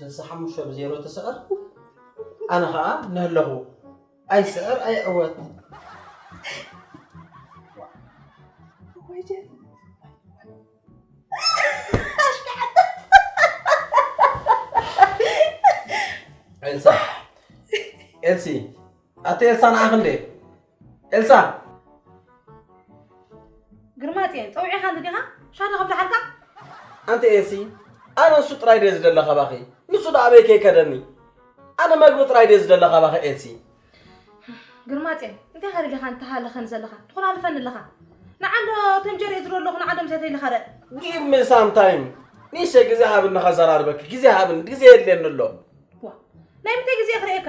ስልሳ ሓሙሽተ ብዜሮ ትስዕር። ኣነ ኸኣ ነለኹ ኣይስዕር ኣይዕወት። ኤልሳ፣ ኤልሲ፣ ኣቲ ኤልሳ ንዓኺ እንዴ? ኤልሳ! ግርማጽዮን፣ ጸዊዕኻ እንዲ ዲኻ? ሻሂ ዶ ከፍልሓልካ? ኣንቲ ኤልሲ፣ ኣነ ንሱ ጥራይ ድየ ዝደለ ካባኺ። ንሱ ደኣ ኣበይ ከይከደኒ? ኣነ መግቢ ጥራይ ድየ ዝደለ ካባኺ ኤልሲ። ግርማጽዮን፣ እንታይ ኢኻ ደሊኻ እንተሃለኸኒ ዘለኻ? ትኾላልፈኒ ኣለኻ። ንዓንዶ ተንጀር እየ ዝብሎ ኣለኹ፣ ንዓንዶ ምሰተይ ኢልኻ ርእ። Give me some time። ንእሽተይ ግዜ ሃብኒ ከዘራርበኪ። ግዜ ሃብኒ፣ ግዜ የድልየኒ ኣሎ። ዋ፣ ናይ ምንታይ ግዜ ክርእየካ?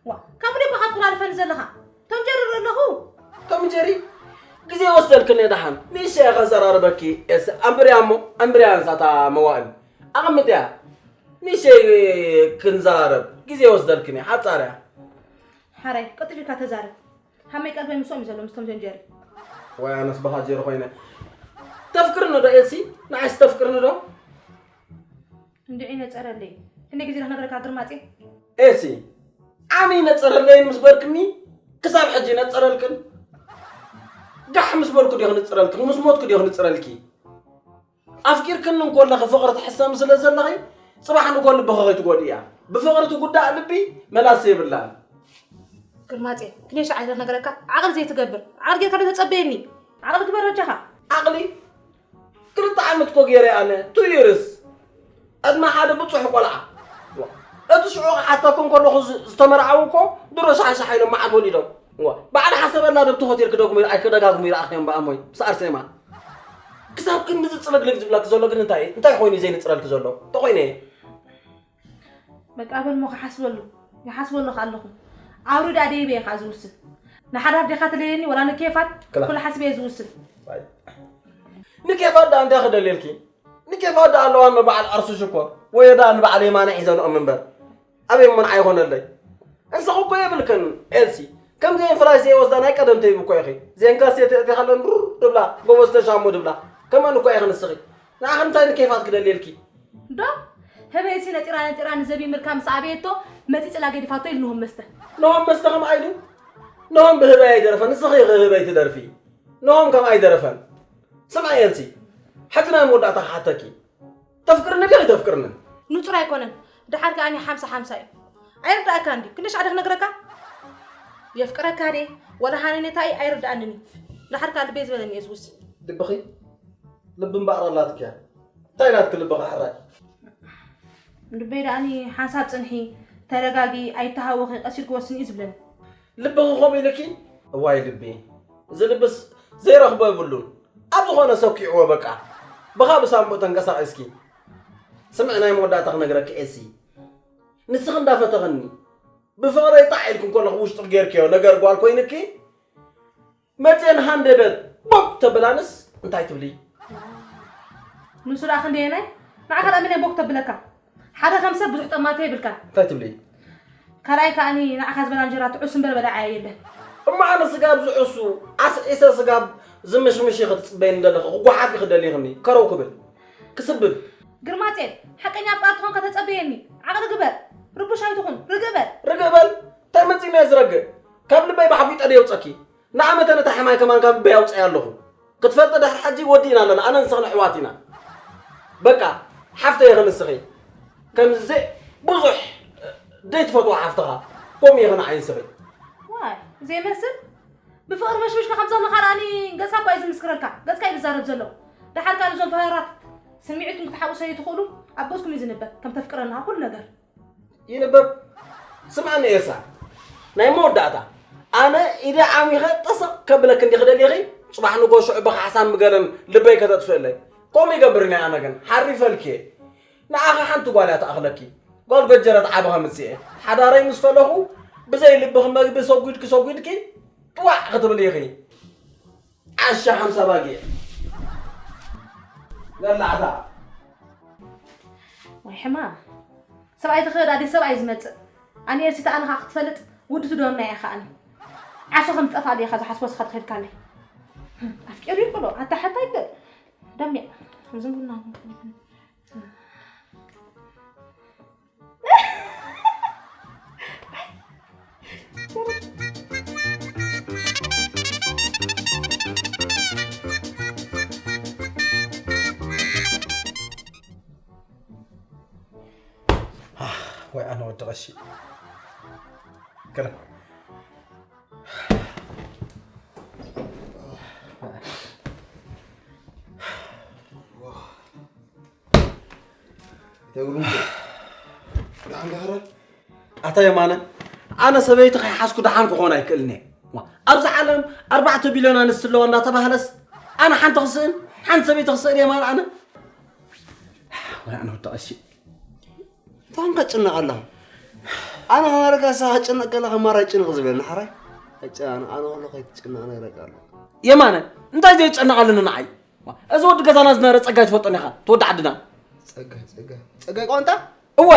ዋ፣ ካብ ሙሉእ እኮ ካብ ትኾላልፈኒ ዘለኻ። ቶም ጀሪ ዶ ኣለኹ? ቶም ጀሪ? ግዜ ወስደልክን እየ ደሓን። ንእሽተይ እየ ከዘራርበኪ። ኤልሲ፣ ኣንብርያ እሞ፣ ኣንብርያ ንሳታ መዋእል። ኣቐምጥያ። ንእሽተይ ክንዘራረብ። ግዜ ወስደልክን እየ። ሓጻር እያ። ሓራይ፣ ቀልጢፍካ ተዛረብ። ሃመይ ቀልበይ ምስኦም እዩ ዘሎ፣ ምስቶም ጀንጀሪ። ወይ ኣነስ ብኻ ጀሪ ኮይነ። ተፍቅርኒ ዶ ኤልሲ? ንዓይስ ተፍቅርኒ ዶ? እንድዒ ነጸረለይ። ክንደይ ግዜ ዶ ክነግረካ ግርማጼ? ኤልሲ፣ ዓሚ ነጸረለይን ምስ በልክኒ፣ ክሳብ ሕጂ ነጸረልክን? ጋሕ ምስ በልኩ ድዮ ክንጽረልክን? ምስ ሞትኩ ድዮ ክንጽረልኪ? ኣፍቂርክኒ እንኮለኺ ፍቕሪ ትሕሰሚ ስለ ዘለኺ፣ ጽባሕ ንጎ ልብኺ ከይትጎድእያ። ብፍቕሪ ትጉዳእ ልቢ መላሲ የብላን። ግርማጼ፣ ክንደይ ሻዕ እየ ክነግረካ? ዓቕሊ ዘይትገብር። ዓቕሊ ጌርካ ዶ ተጸበየኒ? ዓቕሊ ግበር በጃኻ። ዓቕሊ? ክልተ ዓመት እኮ ገይረ ኣነ፣ two years። ዕድመ ሓደ ብጹሕ ቆልዓ። እቲ ሽዑ ክሓተኩም ከለኹ ዝ-፣ ዝተመርዓዉ እኮ ድሮ ሻሕሻሕ ኢሎም መዓት ወሊዶም። እዋ፣ በዓል ሓሰበላ ዶ ብቲ ሆቴል ክደግሙ ይር-፣ ኣይክደጋግሙ ይረኣኽዮም በኣሞይ፣ ምስ ኣርሴማ። ክሳብ ክንድዚ ጽልግልግ ዝብለኪ ዘሎ ግን እንታይ፣ እንታይ ኮይኑ እዩ ዘይንጽረልኪ ዘሎ? እንተኾይነ እየ። በቃ በል እሞ ክሓስበሉ፣ ይሓስበሉ ከኣ ኣለኹ። ኣውርድ ኣደይበ እየ ከኣ ዝውስን። ንሓዳር ዲኻ ትደልየኒ ወላ ንኬፋት? ክላ። ኩሉ ሓስበ እየ ዝውስን። ንኬፋት ደኣ እንታይ ክደልየልኪ? ንኬፋት ደኣ ኣለዋ እሞ በዓል ዓርሱ ሽኮር። ወዮ ደኣ ንበዓል የማነ ሒዘንኦም እምበር። ኣበይ እሞ ንዓይ ይኾነለይ? እንስኺ እኮ የብልክን ኤልሲ። ከምዚ ፍላሽ ዘይወስዳ ናይ ቀደም ተይብ እኮ ኢኺ። ዜንካ ሴት እቲኻለን ሩር ድብላ፣ ጎበዝ ተሻሞ ድብላ። ከመን እኮ ኢኺ ንስኺ። ንዓኺ እንታይ ንኬፋት ክደልየልኪ? ዶ? ህበይሲ ነጢራ ነጢራ ንዘቢብ ምርካ ምስ ኣበየቶ፣ መጺጽላ ገዲፋቶ ኢሉ ንሆም መስተ። ንሆም መስተ ከምኣ ኢሉ? ንሆም ብህበይ ኣይደረፈን፣ ንስኺ ኢኺ ህበይ ትደርፊ። ንሆም ከምኣ ኣይደረፈን። ስምዒ ኤልሲ፣ ሕጂ ናይ መወዳእታ ክሓተኪ። ተፍቅርኒ ድዩ ኣይተፍቅርንን? ንጹር ኣይኮነን። ደሓር ከኣ ሓምሳ ሓምሳ እዩ። ኣይርድኣካን ድዩ? ክንደይ ሻዕ ዶ ክነግረካ? የፍቅረካ ድየ? ወላ ሃነነታ እዩ? ኣይርድኣንን እዩ። ደሓር ከኣ ልበይ ዝበለኒ እየ ዝውስን። ልብኺ? ልቢ እምበኣር ኣላትኪ እያ። እንታይ ናትኪ ልብኺ ሕራይ? ልበይ ደኣኒ ሓንሳብ ጽንሒ፣ ተረጋጊ፣ ኣይተሃወኺ፣ ቀስ ኢልኪ ወስኒ እዩ ዝብለኒ። ልብኺ ከምኡ ኢሉኪ? እዋይ ልቢ፣ እዚ ልብስ ዘይረኽቦ የብሉን። ኣብ ዝኾነ ሰኪዕዎ በቃ። ብኻ ብሳንቡእ ተንቀሳቒስኪ። ስምዒ ናይ መወዳእታ ክነግረኪ ኤሲ። ንስኺ እንዳፈተኽኒ፣ ብፍቕረይ ጣዕ ኢልኪ እንከለኹ ውሽጥኺ ጌርክዮ ነገር ጓል ኮይንኪ፣ መጽየን ሃንደበት ቦክ ተብላንስ እንታይ ትብሊ? ንሱ ደኣ ክንደየናይ? ንዓኻ ደኣ መን እያ ቦክ ተብለካ? ሓደ ከም ሰብ ብዙሕ ጠማተ የብልካን። እንታይ ትብሊ? ካልኣይ ከኣኒ ንዓኻ ዝበላ እንጀራ ትዑስ እምበር በላዓ የለን። እሞ ኣነ ስጋብ ዝዕሱ፣ ኣስዒሰ ስጋብ ዝምሽምሽ ኢኺ ትጽበይኒ ዘለኺ፣ ክጓሓፍ ኢኺ ደሊኽኒ፣ ከረው ክብል፣ ክስብብ። ግርማጼን፣ ሓቀኛ ኣፍቃሪ ትኾንካ ተጸበየኒ። ዓቕሊ ግበር። ርቡሽ ኣይትኹን። ርግእ በል። ርግእ በል? እንታይ መጺእኒ እየ ዝረግእ? ካብ ልበይ ባሕጒጠ ድየ የውጸኪ? ንዓመተ ነታ ሕማይ ከማን ካብ ልበይ ኣውጸያ ኣለኹ። ክትፈልጢ ድሕሪ ሕጂ ወዲእና ኣለና፣ ኣነ ንስኽን ኣሕዋት ኢና። በቃ፣ ሓፍተይ ኢኺ ንስኺ። ከምዚ ብዙሕ ደይትፈትዋ ሓፍትኻ፣ ከምኡ ኢኺ ንዓይ ንስኺ። ዋይ፣ ዘይመስል። ብፍቕሪ መሽሚሽካ ከም ዘለኻ ደኣኒ ገጽካ እኳ እዩ ዝምስክረልካ። ገጽካ እዩ ዝዛረብ ዘሎ። ደሓር ከኣ ነዞም ፈራራት ስምዒትኩም ክትሓብኡ ሰለይትኽእሉ፣ ኣብ ገጽኩም እዩ ዝንበር። ከም ተፍቅረኒ ኩሉ ነገር። ይንበብ። ስምዓኒ ኤልሳ፣ ናይ መወዳእታ ኣነ ኢደ ዓሚኸ ጠሰቕ ከብለኪ እንዲኺ ደሊኺ፣ ጽባሕ ንጎ ሽዑ ብኻሕሳን ብገለን ልበይ ከተጥፍእለይ። ከምኡ ይገብር እየ ኣነ ግን፣ ሓሪፈልኪ እየ። ንዓኺ ሓንቲ ጓል እያ ትኣኽለኪ። ጓል ገጀረት ዓቢ ከምጽእ እየ። ሓዳረይ ምስ ፈለኹ፣ ብዘይ ልብኺ መግቢ ሰጒድኪ ሰጒድኪ ጥዋዕ ክትብሊ ኢኺ። ዓሻ ሓምሳ ባጊዕ። ገላዕታ። ወይ ሕማም። ሰብኣይ ትኽእል ኣዲ ሰብኣይ ዝመጽእ። ኣነ ኤልሲ ተኣንኻ ክትፈልጥ ውዲ ትዶና እያ ከኣኒ። ዓሶ ከም ትጠፍኣሉ ኢኻ ዝሓስቦ ስኻ ትኸድካለይ። ኣፍቂሩ ይብሎ፣ ኣታ ሓታ ይበል። ደሚዕ። ዝም ቡና። ወይ ኣነ ወዲ ቀሺ። ገለ። ኣታ የማነ፣ ኣነ ሰበይቲ ከይሓዝኩ ደሓን ክኾን ኣይክእልን እየ። ዋ፣ ኣብዚ ዓለም ኣርባዕተ ቢልዮን ኣንስቲ ኣለዋ እንዳተባህለስ ኣነ ሓንቲ ክስእን፣ ሓንቲ ሰበይቲ ክስእን የማነ ኣነ? ወይ ኣነ ወዲ ቀሺ። እንታይ ከጭነቕ ኣለኻ? ኣነ ከማረካ ንስኻ ክትጭነቕ ከለኻ ማራ ጭንቕ ዝበለኒ ሓራይ። ኣይጨናነቕ፣ ኣነ ከሎ ከይትጭነቕ ነግረካ ኣለኹ። የማነ፣ እንታይ ዘየጨነቓለኒ ንዓይ? እዚ ወዲ ገዛና ዝነበረ ጸጋይ ትፈልጦ ኢኻ፣ እቲ ወዲ ዓድና። ጸጋይ፣ ጸጋይ። ጸጋይ ቋንጣ? እወ።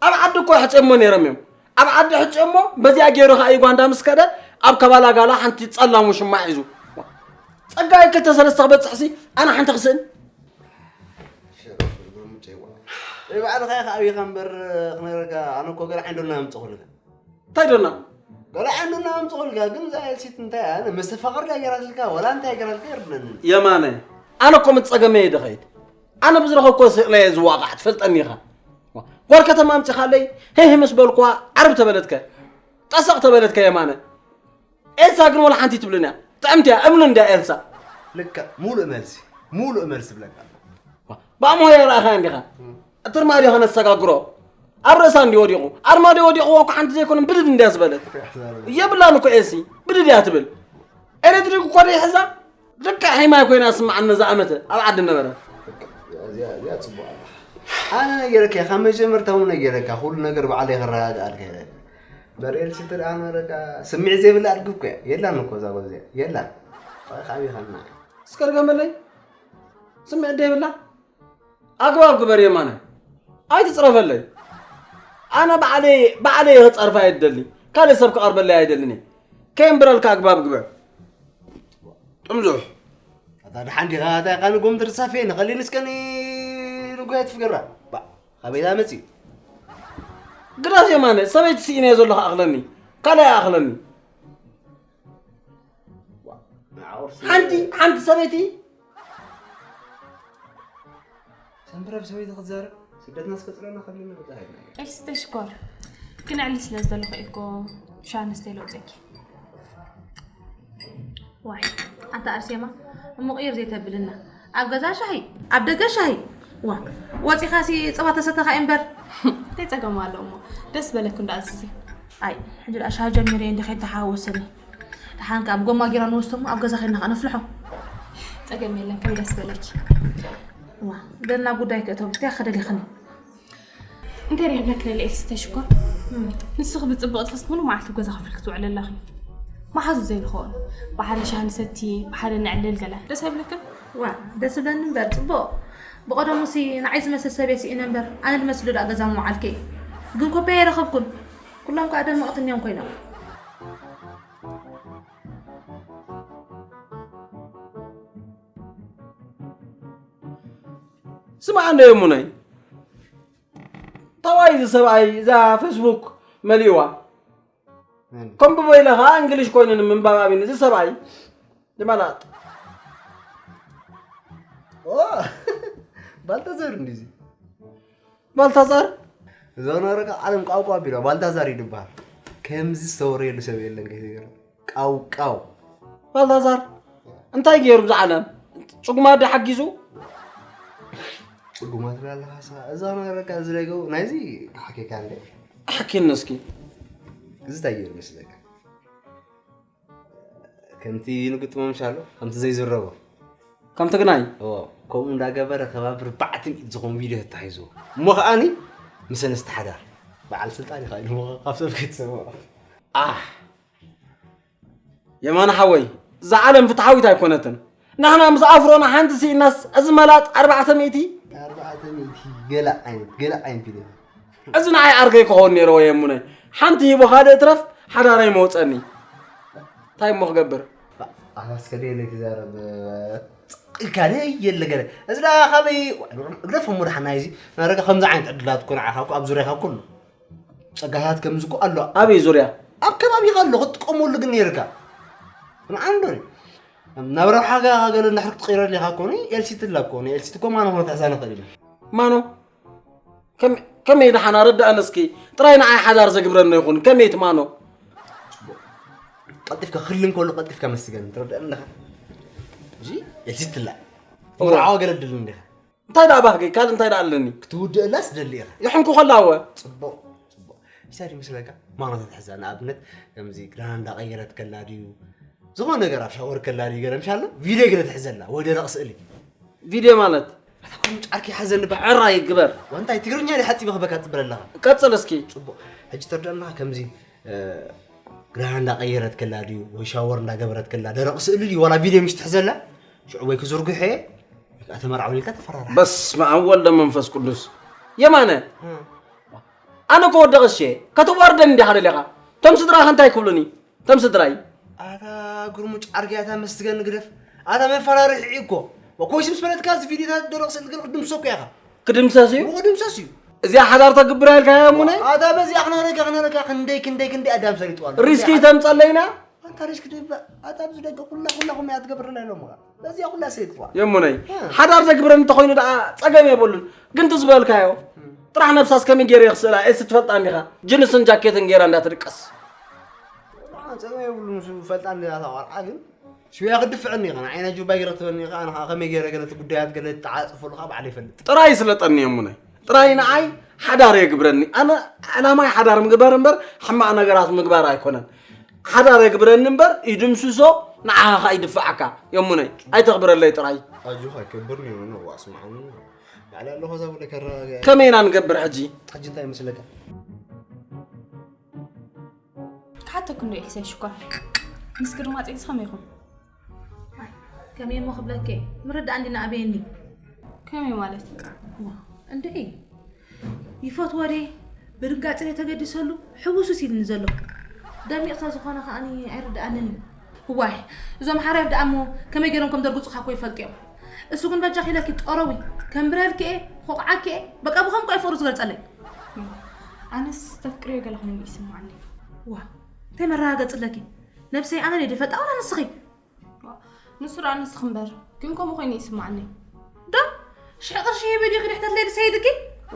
ኣብ ዓዲ እኮ ሕጽዮሞ ነይሮም እዮም። ኣብ ዓዲ ሕጽዮሞ፣ በዚኣ ገይሩ ከኣ ዩጋንዳ ምስ ከደ፣ ኣብ ከባላ ጋላ ሓንቲ ጸላም ውሽማ ሒዙ። ጸጋይ ክልተ ሰለስተ ክበጽሕሲ፣ ኣነ ሓንቲ ክስእን? ሸረፍ ብርሙጨዋ። ንባዕልኻ ኢኻ ኣብይኻ እምበር ክነግረካ፣ ኣነ እኮ ገለ ዓይንዶና ኣምጽኹልካ። እንታይ ዶና? ገለ ዓይንዶና ኣምጽኹልካ፣ ግን እዛ ኤልሲት እንታይ እያ? መስተፋቕር ድያ ገይራትልካ፣ ወላ እንታይ ገይራትልካ ይርድነኒ። የማነ፣ ኣነ እኮ ምስ ጸገመ እየ ድኸይድ። ኣነ ብዝረኸብኮ ስእለ እየ ዝዋቓዕ፣ ትፈልጠኒ ኢኻ። ጓል ከተማ ኣምጺኻለይ፣ ሄህ ምስ በልኳ፣ ዓርብ ተበለትከ። ጠሰቕ ተበለትከ የማነ። ኤልሳ ግን ወላ ሓንቲ ትብልን እያ። ጥዕምቲ እያ፣ እምኑ እንድያ ኤልሳ። ልክዕ፣ ሙሉእ መልሲ፣ ሙሉእ መልሲ ብለካ ኣለኹ። ብኣምሆ የረኣኻ እንዲኻ። እም። እቲ ኣርማድዮ ከነሰጋግሮ። ኣብ ርእሳ እንዲ ወዲቑ። ኣርማድዮ ወዲቑዎ እኮ ሓንቲ ዘይኮነ ብድድ እንድያ ዝበለት። የብላን እኮ ኤልሲ፣ ብድድ እያ ትብል። ኤሌክትሪክ እኮ ደይሕዛ። ልክዕ ሄማይ ኮይና ስምዓኒ ነዛ ኣመተ ኣብ ዓዲ ነበረ። እዚኣ፣ እዚኣ ጽቡቕ ኣላ። ኣነ ነገረካ፣ ካብ መጀመርታ እውን ነገረካ፣ ኩሉ ነገር ባዕለይ ክረጋግኣልካ ኢለ። በርኤል ሲትር ኣነ በቃ ስምዒት ዘይብላ ኣድግብ እኮ እያ። የላን እኮ እዛ ጓል እዚኣ፣ የላን። ካበይ ካበይ ኸና? እስከ ድገመለይ። ስምዒት ዘይብላ? ኣግባብ ግበር የማነ። ኣይትጽረፈለይ። ኣነ ባዕለይ፣ ባዕለይ ክጸርፋ እየ ዝደሊ። ካልእ ሰብ ክቐርበለይ ኣይደልን እየ። ከየንብረልካ ኣግባብ ግበር። ጥምዙሕ። ኣታ ደሓን ዲኻ? ኣታ ቃል ጎም ትርሳፌ ንኸሊ ንስከኒ ንጎያ ትፍገራ። ባ፣ ካበይ ዳ መጺ? ግዳፍ የማነ፣ ሰበይቲ ስኢነ ዘለኹ ኣኽለኒ። ካልኣይ ኣኽለኒ። ዋ፣ ንዓወርሲ። ሓንቲ፣ ሓንቲ ሰበይቲ። ሰንብረ ብሰበይቲ ክትዛረብ፣ ስደትና ስከጽለና ከሊና ብዛሃድና። ኤልሲ ተሽኮር። ክነዕሊ ስለ ዘለኹ እኮ ሻሂ ንስተይ ለውፀኪ። ዋይ፣ ኣንታ ኣርሴማ፣ እሞ ቅይር ዘይተብልና። ኣብ ገዛ ሻሂ፣ ኣብ ደገ ሻሂ። ዋ፣ ወፂኻሲ ፀባ ተሰተኻ እምበር። እንታይ ፀገም ኣሎ እሞ? ደስ በለክ እንዳ ኣዝዚ። ኣይ፣ ሕጂ ደኣ ሻሂ ጀሚረ እንዲ ከይተሓዋወሰኒ። ደሓን ከኣ ኣብ ጎማ ጌራ ንወስዶ እሞ ኣብ ገዛ ከይድና ከኣ ነፍልሖ። ፀገም የለን፣ ከም ደስ በለኪ። ዋ፣ ደና ጉዳይ ክእተው፣ እንታይ ክደሊኽኒ? እንታይ ሪሕብለኪ ለለ ኤልሲ ተሽኮር? እም። ንስኺ ብጽቡቕ ትኽስቲ ሙሉ መዓልቲ ገዛ ክፍልኪ ትውዕሊ ኣለኺ። መሓዙት ዘይንኸውን። ብሓደ ሻሂ ንሰቲ፣ ብሓደ ነዕልል ገለ። ደስ ኣይብለክን? ዋ፣ ደስ ይብለኒ እምበር ጽቡቕ። ብቐደሙሲ ንዓይ ዝመስል ሰብ እየ ስኢነ እምበር፣ ኣነ ዝመስል ዶ ደኣ ገዛ ምውዓልኪ? ግን ኮፒ ኣይረኸብኩን። ኩሎም ከኣ ደመቕቲ እንድዮም ኮይኖም። ስማዕ እንዶ የሙነይ። ታዋይ እዚ ሰብኣይ እዛ ፌስቡክ መሊእዋ። መን? ከንብቦ ኢለ ኸዓ እንግሊሽ ኮይኑ ንምንባብ ኣብኒ እዚ ሰብኣይ ዝመላጥ። ኦ፣ ባልታዛር እንዲዚ። ባልታዛር? እዛ ነበረ ካብ ዓለም ቃውቃው ኣቢላ ባልታዛር እዩ ዝበሃል። ከምዚ ዝተወረየሉ ሰብ የለን ከይተገርም። ቃውቃው። ባልታዛር፣ እንታይ ገይሩ ብዛ ዓለም? ጽጉማት ዶ ሓጊዙ? ጽጉማት ትብል ኣለኻ ንስኻ። እዛ ነበረ ካብ ዝደገው ናይዚ ሓኬካ እንደ። ሓኬኒ እስኪ። እዚ እንታይ ገይሩ መስለካ? ከምቲ ንግጥሞ ምሻሎ፣ ከምቲ ዘይዝረቦ። ከም ትግናይ? እዎ፣ ከምኡ እንዳገበረ ከባቢ ኣርባዕተ ሚእቲ ዝኾኑ ቪድዮ ተታሒዝዎ። እሞ ከኣኒ ምሰን ዝተሓዳር በዓል ስልጣን ይኽእል እሞ ካብ ሰብ ከይትሰምዖ። ኣህ! የማነ ሓወይ፣ እዛ ዓለም ፍትሓዊት ኣይኮነትን። ንሕና ምስ ኣፍሮና ሓንቲ ስኢናስ፣ እዚ መላጥ ኣርባዕተ ሚእቲ? ኣርባዕተ ሚእቲ ገለ ዓይነት፣ ገለ ዓይነት ቪድዮ። እዚ ንዓይ ዓርከይ ክኸውን ነይርዎ የሙነይ። ሓንቲ ሂቦ ካልእ እትረፍ ሓዳረይ መውፀኒ። እንታይ እሞ ክገብር? ኣታ እስከ ደየለ ትዛረብ፣ ኢልካ ደየለ ገለ። እዚ ደኣ ካበይ? ግደፍ እሞ ደሓን ናይዚ። ናረጋ ከምዚ ዓይነት ዕድላት እኮ ንዓኻ እኮ ኣብ ዙርያኻ ኩሉ ጸጋታት ከምዚ እኮ ኣሎ። ኣበይ ዙርያ? ኣብ ከባቢኻ ኣሎ ክትጥቀመሉ ግን ነይርካ። ንዓንዶ ናብ ረብሓ ገለ እንድሕር ክትቕይረልካ ኮነ ኤልሲት እላ ኮነ ኤልሲት እኮ ማኖ ክትሕዛ ንኽእል ኢና። ማኖ ከመይ ደሓን ኣረዳእኒ እስኪ። ጥራይ ንዓይ ሓዳር ዘግብረኒ ይኹን ከመይ ትማኖ? ቀልጢፍካ ክሊ እንከሎ ቀልጢፍካ መስገን ትረዳእኒ ኣለኻ። እዚ ኤልሲት እላ ምርዓዋ ገለ ድል እንዲኻ። እንታይ ደኣ ባህገይ ካልእ እንታይ ደኣ ኣለኒ? ክትውድእላስ ደሊ ኢኻ። ይሕንኩ ከላወ። ጽቡቕ ጽቡቕ። ኢሳድ ይመስለካ ማኖ ተትሕዛ ንኣብነት ከምዚ ክዳና እንዳቐየረት ከላ ድዩ ዝኾነ ነገር ኣብ ሻወር ከላ ድዩ ገለ ምሻለ ቪድዮ ገለ ትሕዘላ ወይ ደረቕ ስእሊ። ቪድዮ ማለት ኣታ ኮምጭ ዓርኪ ሓዘኒ በዓራ ይግበር። ዋንታይ ትግርኛ ዲ ሓጺቢ ክበካ ትጽብረ ኣለኻ። ቀጽል እስኪ። ጽቡቕ። ሕጂ ተርዳና ከምዚ ግዳና እንዳቀየረት ከላ ድዩ ወይ ሻወር እንዳገበረት ከላ ደረቕ ስእሊ ድዩ ዋላ ቪድዮ ምሽ ትሕዘላ ሽዑ ወይ ክዝርግሐ ወይ ከዓ ተመርዓው ኢልካ ተፈራራ። በስመ ኣብ ወልደ መንፈስ ቅዱስ። የማነ ኣነ እኮ ወዲ ቀሼ ከተዋርደኒ እንዲኻ ደሊኻ። እቶም ስድራኸ እንታይ ክብሉኒ? እቶም ስድራይ። ኣታ ግርሙጭ ዓርኪ ኣታ መስትገን ግደፍ። ኣታ መፈራርሒ እኮ። ወኮይስ ምስ በለትካ እዚ ቪዲዮታት ደረቕ ስእሊ ግን ክድምሰሶ እኮ ኢኻ። ክድምሰስ እዩ? እሞ ክድምሰስ እዩ። እዚኣ ሓዳር ተግብራ ኢልካያ እሙነይ? ኣታ በዚኣ ክነግረካ ክነግረካ ክንደይ ክንደይ ክንደይ ኣዳም ሰሊጥዋ ኣሎ። ሪስክ ይተምፀለይና? ኣታ ሪስክ ድበ ኣታ ኣብዚ ደገ ኩላ ኩላኹም እያ ትገብርላ ኢሎምኻ። በዚኣ ኩላ ሰሊጥዋ። የሙነይ ሓዳር ዘግብረኒ እንተኾይኑ ደኣ ፀገም የብሉን። ግን ትዝበልካዮ ጥራሕ ነብሳስ ከመይ ገይረ የኽስእላ ኤስ ትፈልጣ እንዲኻ ጅንስን ጃኬትን ገይራ እንዳትድቅስ። ጸገም የብሉን ምስ ፈልጣ እንዲያ እታ ቆልዓ ግን ሽውያ ክድፍዐኒ ኢኻ ንዓይና ጁባይ ገለ ክትበኒ ኢኻ ኣነ ኸዓ ከመይ ገይረ ገለ እቲ ጉዳያት ገለ ትዓጽፈሉ ኸዓ ባዕለ ይፈልጥ። ጥራይ ስለጠኒ የሙነይ ጥራይ ንዓይ ሓዳር የግብረኒ ኣነ ዕላማይ ሓዳር ምግባር እምበር ሕማቕ ነገራት ምግባር ኣይኮነን። ሓዳር የግብረኒ እምበር ይድምስሶ ንዓኻ ኸዓ ይድፍዓካ የሙነይ ኣይተኽብረለይ ጥራይ። ኣጆኻ ኣይከብርን እዩ ኖ ዋእ ስምዓኒ ባዕለይ ኣለኹ እዛ ብለ ከረጋግያ። ከመይ ኢና ንገብር ሕጂ? ሕጂ እንታይ ይመስለካ? ክሓተኪ እንዶ ኢልሳይ ሽኮር ምስ ግርማፀይ ዝኸመይ ኢኹም? ከመይ እሞ ክብለኪ ምርዳእ እንዲ ንኣበየኒ ከመይ ማለት? እንድዒ ይፈትዎ ድየ ብድንጋፀ ድየ ተገዲሰሉ ሕውስውስ ኢልኒ ዘሎ ደሚቕ ተዝኾነ ከኣኒ ኣይርድኣንን እዩ። እዋይ እዞም ሓራይፍ ደኣ እሞ ከመይ ገይሮም ከም ደርግፁኻ እኮ ይፈልጡ እዮም። እሱ ግን በጃኺ ኢለኪ ጠረዊ ከንብረልኪ እየ ኮቕዓኪ እየ በቃ ብኸምኮ እየ ፍቕሩ ዝገልፀለይ። ኣነስ ተፍቅርዮ ገለ ኮይኑ ይስማዓኒ። ዋ እንታይ መረጋገፂ ኣለኪ? ነብሰይ ኣነ ድየ ድፈልጣ ዋላ ንስኺ? ንሱ ደኣ ንስኺ እምበር ግን ከምኡ ኮይኑ ይስማዓኒ። ዶ ሽሕ ቅርሺ ሂበ ድዩ ክድሕተትለይ ድሰይድኪ?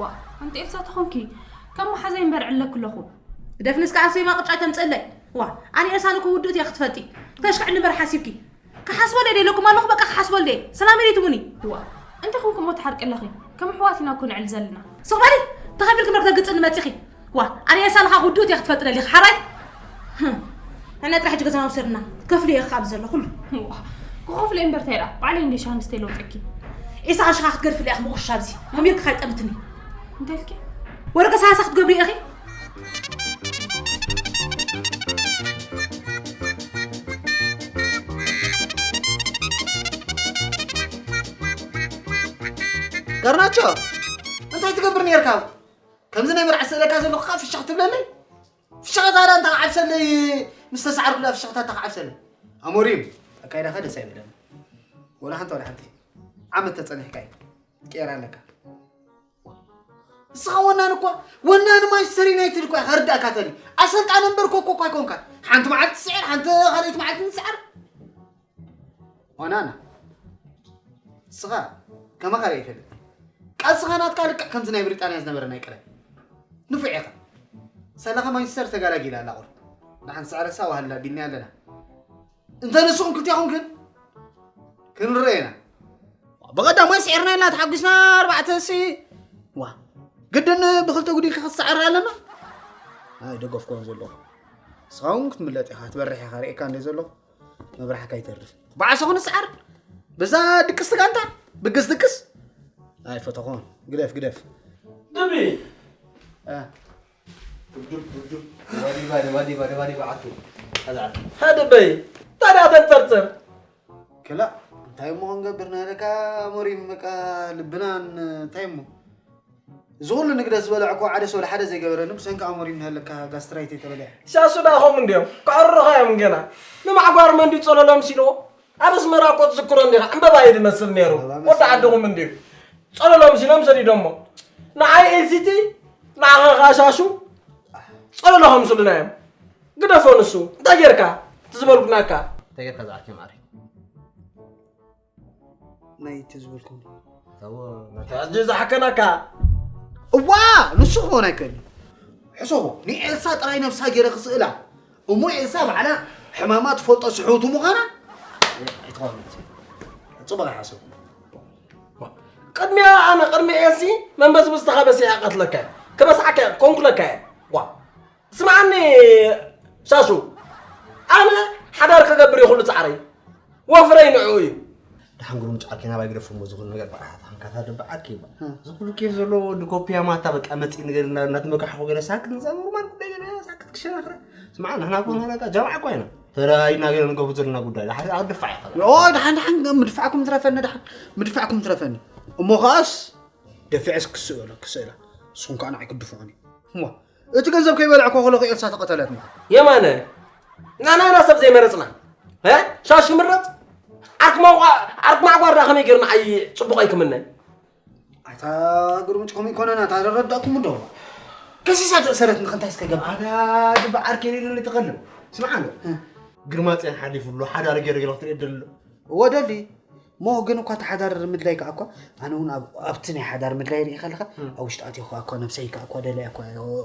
ዋ ኣንቲ ኤልሳ ተኾንኪ ካብ መሓዛይ እምበር ዕለኪ ኣለኹ። ግደፍኒ እስከ ኣሰይማ ቅጫ ኣይተምፅእለይ። ዋ ኣነ ኤልሳ ንኮ ውድእቲ እያ ክትፈልጢ። ክተሽክዕኒ እምበር ሓሲብኪ። ክሓስበለይ ደለኩም ኣለኹ በቃ ክሓስበለይ። ሰላም ኢለይ ትሙኒ። ዋ እንታይ ኮንኩ እሞ ትሓርቂ ኣለኺ? ከም ኣሕዋት ኢና እኮ ንዕል ዘለና። ስቕ በሊ ተኸፊልኪ እምበር ክተግፅኒ መፂኺ። ዋ ኣነ ኤልሳ ንኻ ውድእቲ እያ ክትፈልጢ ደሊኺ ሓራይ። ሕነ ጥራሕ ሕጂ ገዛና ውሰድና ክትከፍሊ እየ ካብ ዘሎ ኩሉ። ዋ ክኸፍለ እምበር እንታይ ደኣ ባዕለይ እንደ ሻንስተይ ለውጠኪ። ዒሳ ቅርሽኻ ክትገድፍለ እያ ክምቑሻ ኣብዚ ከሚርኪ ካይጠምትኒ። እንታይ ኢልኪ? ወረቀ ሰላሳ ክትገብሪ ኢኺ። ጋርናቾ እንታይ ትገብር ነርካ? ከምዚ ናይ መርዓ ስእለካ ዘለኹ ከዓ ፍሽኽ ትብለለይ? ፍሽኸታ ዳ እንታ ክዓብሰለይ ምስ ተሰዓርኩ ዳ ፍሽኸታ እታ ክዓብሰለይ? ኣሞሪም ኣካይዳኻ ደስ ኣይብለኒ። ወላ ሓንቲ ወላ ሓንቲ ዓመት ተጸኒሕካ እዩ። ቄራ ኣለካ። ንስኻ ወናን እኳ ወናን ማንቸስተር ዩናይትድ እኳ ኢኻ ርዳእካ ተሊ ኣሰልጣን እምበር ኮኮ እኳ ኣይኮንካ። ሓንቲ መዓልቲ ትስዕር ሓንቲ ካልኣይቲ መዓልቲ ትስዕር። ኦናና ንስኻ ከማኻ ርኣ ይፈልጥ። ቃልስኻ ናትካ ልክዕ ከምዚ ናይ ብሪጣንያ ዝነበረ ናይ ቀደም ንፉዕ ኢኻ። ሳላኻ ማንቸስተር ተጋላጊላ ኣላ ቁሩብ ንሓንቲ ስዕረሳ ዋህላ ቢልና ኣለና። እንተ ንስኹም ክልቲኹም ግን ክንርአ ኢና። ብቐዳማይ ስዒርና ኢልና ተሓጒስና ኣርባዕተ ሲ ዋ ግድን ብክልተ ጉዲልካ ክትስዓር ኣለና። ኣይደገፍኩዎን ዘለኹ። ንስኻ እውን ክትምለጥ ኢኻ ትበርሕ ኢኻ ርእየካ እንደ ዘለኹ። መብራሕካ ይተርፍ በዓሶ ክንስዓር በዛ ድቅስቲ ጋንታ ብግስ ድቅስ ኣይፈተኾን ግደፍ ግደፍ ድቢ ሃደበይ ታዲያ ተንፀርፅር ክላ እንታይ እሞ ክንገብር ናለካ ሞሪም በቃ ልብናን እንታይ እሞ እዚ ኩሉ ንግደት ዝበልዐ እኮ ዓደ ሰው ሓደ ዘይገበረኒ ብሰንኪ ኣሞሪም ናለካ ጋስትራይት የተበልዐ። ሻሱ ዳኾም እንዲዮም ክዕርኻ እዮም ገና ንማዕጓር መንዲ ጸለሎ ምሲልዎ ኣብ ኣስመራ እኮ ትዝክሮ እንዲኻ ዕምበባ እዩ ዝመስል ነይሩ ወዲ ዓድኹም እንዲዩ ጸለሎ ምሲሎም ሰዲዶሞ ንዓይ ኤልሲቲ ንዓኻ ኻሻሹ ጸለሎ ከምስሉና እዮም ግደፎ ንሱ። እንታይ ጌርካ? እቲ ዝበልኩናካ። እንታይ ጌርካ ዝዓርኪ ማዕረይ? ናይ እቲ ዝበልኩም ሕጂ ዝሓከናካ። እዋ ንሱ ክኾን ኣይክእል። ሕሰቦ፣ ንኤልሳ ጥራይ ነብሳ ገይረ ክስእላ እሞ ኤልሳ ባዕላ ሕማማ ትፈልጦ ስሕውቲ ምዃና ኣይትኾን። ጽቡቕ ይሓሰብ። ቅድሚያ ኣነ ቅድሚ ኤልሲ መንበስብስ ተኸበሲ እያ ቀትለካ እያ። ከበስዓካ እያ ኮንኩለካ እያ። ዋ ስምዓኒ ሻሹ፣ ኣነ ሓዳር ክገብር እዩ ኩሉ ጻዕረይ፣ ወፍረይ ንዕኡ እዩ። ደሓን ግሩም ጫርኪ ናባይ ግደፎ እሞ ዝኹሉ ነገር በዓታ ሓንካታ ደበዓኪ እባ ዝኹሉ ኬፍ ዘለዎ ወዲ ኮፒያ ማታ በቃ መፂ ነገር እናትመካሕኹ ገለ ሳክት ንዛ ኖርማል ጉዳይ ገለ ሳክት ክሸናኽረ ስምዓ ንሕና ኮን ሃላታ ጃምዓ እኳ ኢና ተራይና ገለ ንገብሩ ዘለና ጉዳይ ድሓር ኣብ ድፋዕ ኢኻ ኦ ደሓን ደሓን ምድፋዕኩም ትረፈኒ ደሓን ምድፋዕኩም ትረፈኒ እሞ ኸኣስ ደፊዐስ ክስእሎ ክስእላ ንስኹም ከዓ ንዓይ ክድፍዑኒ እሞ እቲ ገንዘብ ከይበልዕኮ ከለኹ ኤልሳ ተቐተለት ማለት የማነ ንሕና ኢና ሰብ ዘይመረፅና እ? ሻሽ ምረፅ ዓርክ ማዕቋ- ዓርክ ማዕቋር ዳ ከመይ ገይሩ ንዓይ ፅቡቕ ኣይክምነን ኣታ ግርምጭ ከምኡ ይኮነና እታ ረዳእኩም ዶ ከሲሳ ተእሰረት ንክንታይ እስከ ገባ ኣታ ድበ ዓርክ የሌለ ትኸልም ስምዓ ዶ ግርማፅያን ሓሊፉ ኣሎ ሓዳር ገይሩ ገለ ክትርኢ ደሎ ወደሊ ሞ ግን እኳ እቲ ሓዳር ምድላይ ከዓ እኳ ኣነ እውን ኣብ- ኣብቲ ናይ ሓዳር ምድላይ ርኢ ከለካ ኣብ ውሽጢ ኣትዮ ከዓ እኳ ነብሰይ ከዓ እኳ ደላይ እኳ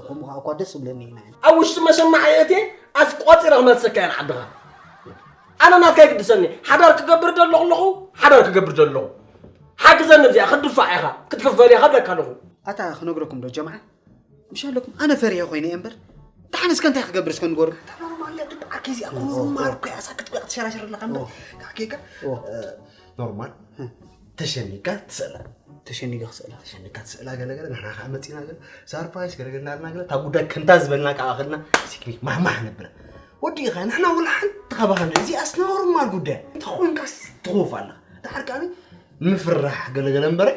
ከምኡ ከዓ እኳ ደስ ዝብለኒ ኢና ኣብ ውሽጢ መሸማዕ የእትየ ኣስ ቆፂረ ክመልሰካ እየ ንዓድኻ ኣነ ናትካ ይግድሰኒ ሓዳር ክገብር ደለኹ ኣለኹ ሓዳር ክገብር ደለኹ ሓግዘኒ እዚኣ ክድፋዕ ኢኻ ክትክፈል ኢኻ ብለካ ኣለኹ ኣታ ክነግረኩም ዶ ጀምዓ ምሽ ኣለኩም ኣነ ፈሪሀ ኮይነ እየ እምበር ደሓን እስከ እንታይ ክገብር እስከ ንገሩ ኖርማል እያ ድበዓከ እዚኣ ኖርማል እኮ እያ ሳክት እኮ ክትሸራሸር ኣለካ እምበር ካኬካ ኖርማል ተሸኒካ ትስእላ ተሸኒካ ክስእላ ተሸኒካ ትስእላ ገለገለ ንሕና ከዓ መፂና ገለ ሳርፕራይዝ ገለገለ እናልና ገለ እታ ጉዳይ ከምታ ዝበልና ከዓ ከልና ሲክኒክ ማህማህ ነብላ ወዲእኻ ንሕና ወላ ሓንቲ ካባኻ ንርኢ እዚኣስ ኖርማል ጉዳይ እንተኾንካስ ትኸውፍ ኣለኻ ድሓር ከዓ ምፍራሕ ገለገለ እምበረ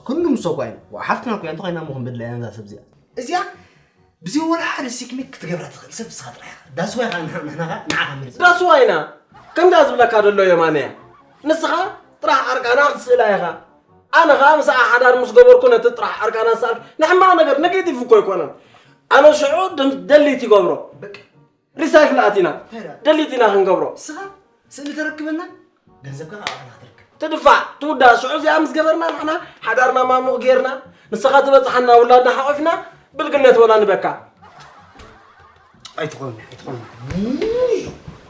ክንዱ ምሶ እኳ ኢና ሓፍትና እኮ እንተኾይና እሞ ክንበድላ ኢና እዛ ሰብ እዚኣ እዚኣ ብዘይ ወላ ሓደ ሲክኒክ ክትገብራ ትኽእል ሰብ ንስኻ ጥራሕ ኢኻ ዳስዋ ኢኻ ንሕና ንዓኻ ምርፅ ዳስዋ ኢና ከምዛ ዝብለካ ዘሎ የማነ እያ ንስኻ ጥራሕ ኣርቃና ክትስእላ ኢኻ ኣነ ኸዓ ምሳኣ ሓዳር ምስ ገበርኩ ነቲ ጥራሕ ኣርቃና ዝሰኣልኩ ንሕማቕ ነገር ነጌቲቭ እኮ ኣይኮነን ኣነ ሽዑ ደሊት ይገብሮ ሪሳይክል ኣቲና ደሊት ኢና ክንገብሮ ንስኻ ስእሊ ተረክበና ገንዘብካ ካብ ኣባና ክትረክብ ትድፋዕ ትውዳእ ሽዑ እዚኣ ምስ ገበርና ንሕና ሓዳርና ማሙቕ ጌርና ንስኻ ትበፅሓና ውላድና ሓቒፍና ብልግነት ወላ ንበካ ኣይትኾን ኣይትኾን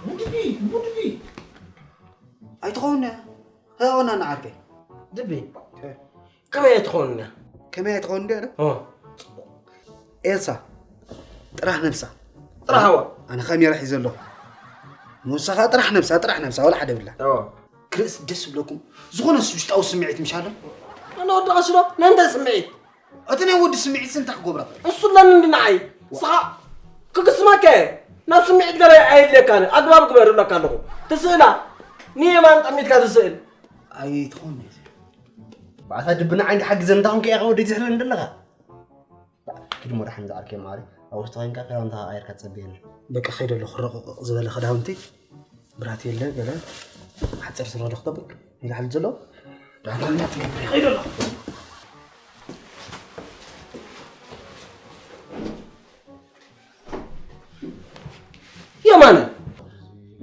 ሙድቢ ሙድቢ ኣይትኸውን ሀወና ንዓርከይ ድቢ ከመይ ኣይትኸውን እያ ከመይ ኣይትኸውን ዶ ኦ ኤልሳ ጥራሕ ነብሳ ጥራሕ ዋ ኣነ ካሜራ ሒዘ ኣለኹ ንሳ ከዓ ጥራሕ ነብሳ ጥራሕ ነብሳ ወላ ሓደ ብላ ኦ ክርእስ ደስ ዝብለኩም ዝኾነ ውሽጣዊ ስምዒት ምሽ ኣሎ ኣነ ወዲ ቀሽሎ ናይ እንታይ ስምዒት እቲ ናይ ወዲ ስምዒት እንታይ ክገብራ እሱ ኣለኒ እንዲ ንዓይ ንስኻ ክግስመካ እየ ናብ ስምዒት ገለ ኣየድልየካን ኣግባብ ግበር እብለካ ኣለኹ ትስእላ ንየማን ጠሚትካ ትስእል ኣይትኾን ባዕታ ድብና ዓይንዲ ሓግዘ እንታኹም ከ ኢኻ ወደይ ዝሕለኒ ዘለኻ ኪድ ሞ ደሓን ዝዓርከ ማሪ ኣብ ውሽጢ ኮይንካ ክዳውንታ ቀይርካ ትጸብየኒ በቃ ከይደ ኣለኹ ረቕቕ ዝበለ ክዳውንቲ ብራት የለ ገለ ሓፂር ስረ ዶ ክገብር ይልሓል ዘሎ ደሓን ኮይንካ ትገብር ከይደ ኣለኹ የማነ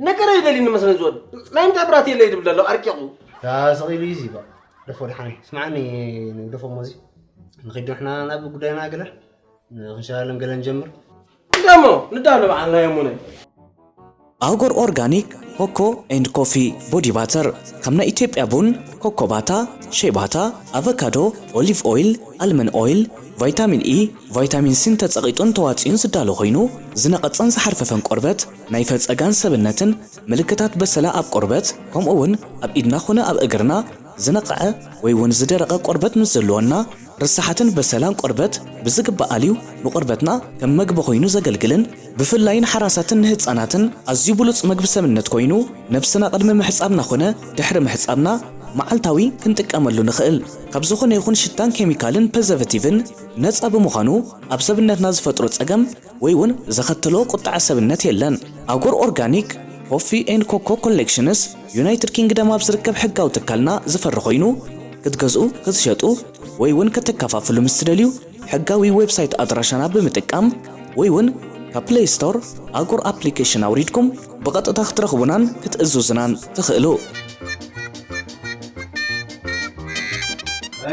ነገረይ ደሊኒ መስለኒ ዝወድ ናይ እንታይ ብራት የለይ ድብል ዘሎ ኣርቂቑ ስቕ ኢሉ እዩ ዚባ ደፎ ድሓነ ስምዓኒ ንግደፎ እሞ እዚ ንኸይድ ንሕና ናብ ጉዳይና ገለ ክንሸላለም ገለ ንጀምር ንዳሞ ንዳሎ በዓልና የሙነ ኣህጎር ኦርጋኒክ ኮኮ ኤንድ ኮፊ ቦዲ ባተር ከም ናይ ኢትዮጵያ ቡን፣ ኮኮባታ፣ ሼባታ፣ ኣቨካዶ፣ ኦሊቭ ኦይል፣ ኣልመን ኦይል፣ ቫይታሚን ኢ፣ ቫይታሚን ሲን ተጸቒጡን ተዋጺኡን ዝዳሎ ኮይኑ ዝነቐጸን ዝሓርፈፈን ቆርበት፣ ናይ ፈጸጋን ሰብነትን ምልክታት በሰላ ኣብ ቆርበት ከምኡ እውን ኣብ ኢድና ኾነ ኣብ እግርና ዝነቕዐ ወይ እውን ዝደረቐ ቆርበት ምስ ዘለወና ርሳሓትን በሰላን ቆርበት ብዝግባእ ኣልዩ ንቆርበትና ከም መግቢ ኮይኑ ዘገልግልን ብፍላይ ንሓራሳትን ንህፃናትን ኣዝዩ ብሉፅ መግቢ ሰብነት ኮይኑ ነብስና ቅድሚ ምሕፃብና ኮነ ድሕሪ ምሕፃብና መዓልታዊ ክንጥቀመሉ ንኽእል። ካብ ዝኾነ ይኹን ሽታን ኬሚካልን ፐዘቨቲቭን ነፃ ብምዃኑ ኣብ ሰብነትና ዝፈጥሮ ፀገም ወይ እውን ዘኸተሎ ቁጥዐ ሰብነት የለን። ኣጎር ኦርጋኒክ ኮፊ ኤንድ ኮኮ ኮሌክሽንስ ዩናይትድ ኪንግደም ኣብ ዝርከብ ሕጋዊ ትካልና ዝፈሪ ኮይኑ ክትገዝኡ፣ ክትሸጡ ወይ እውን ከተከፋፍሉ ምስ ትደልዩ ሕጋዊ ዌብሳይት ኣድራሻና ብምጥቃም ወይ እውን ካብ ፕሌይ ስቶር ኣጎር ኣፕሊኬሽን ኣውሪድኩም ብቐጥታ ክትረኽቡናን ክትእዝዙናን ትኽእሉ።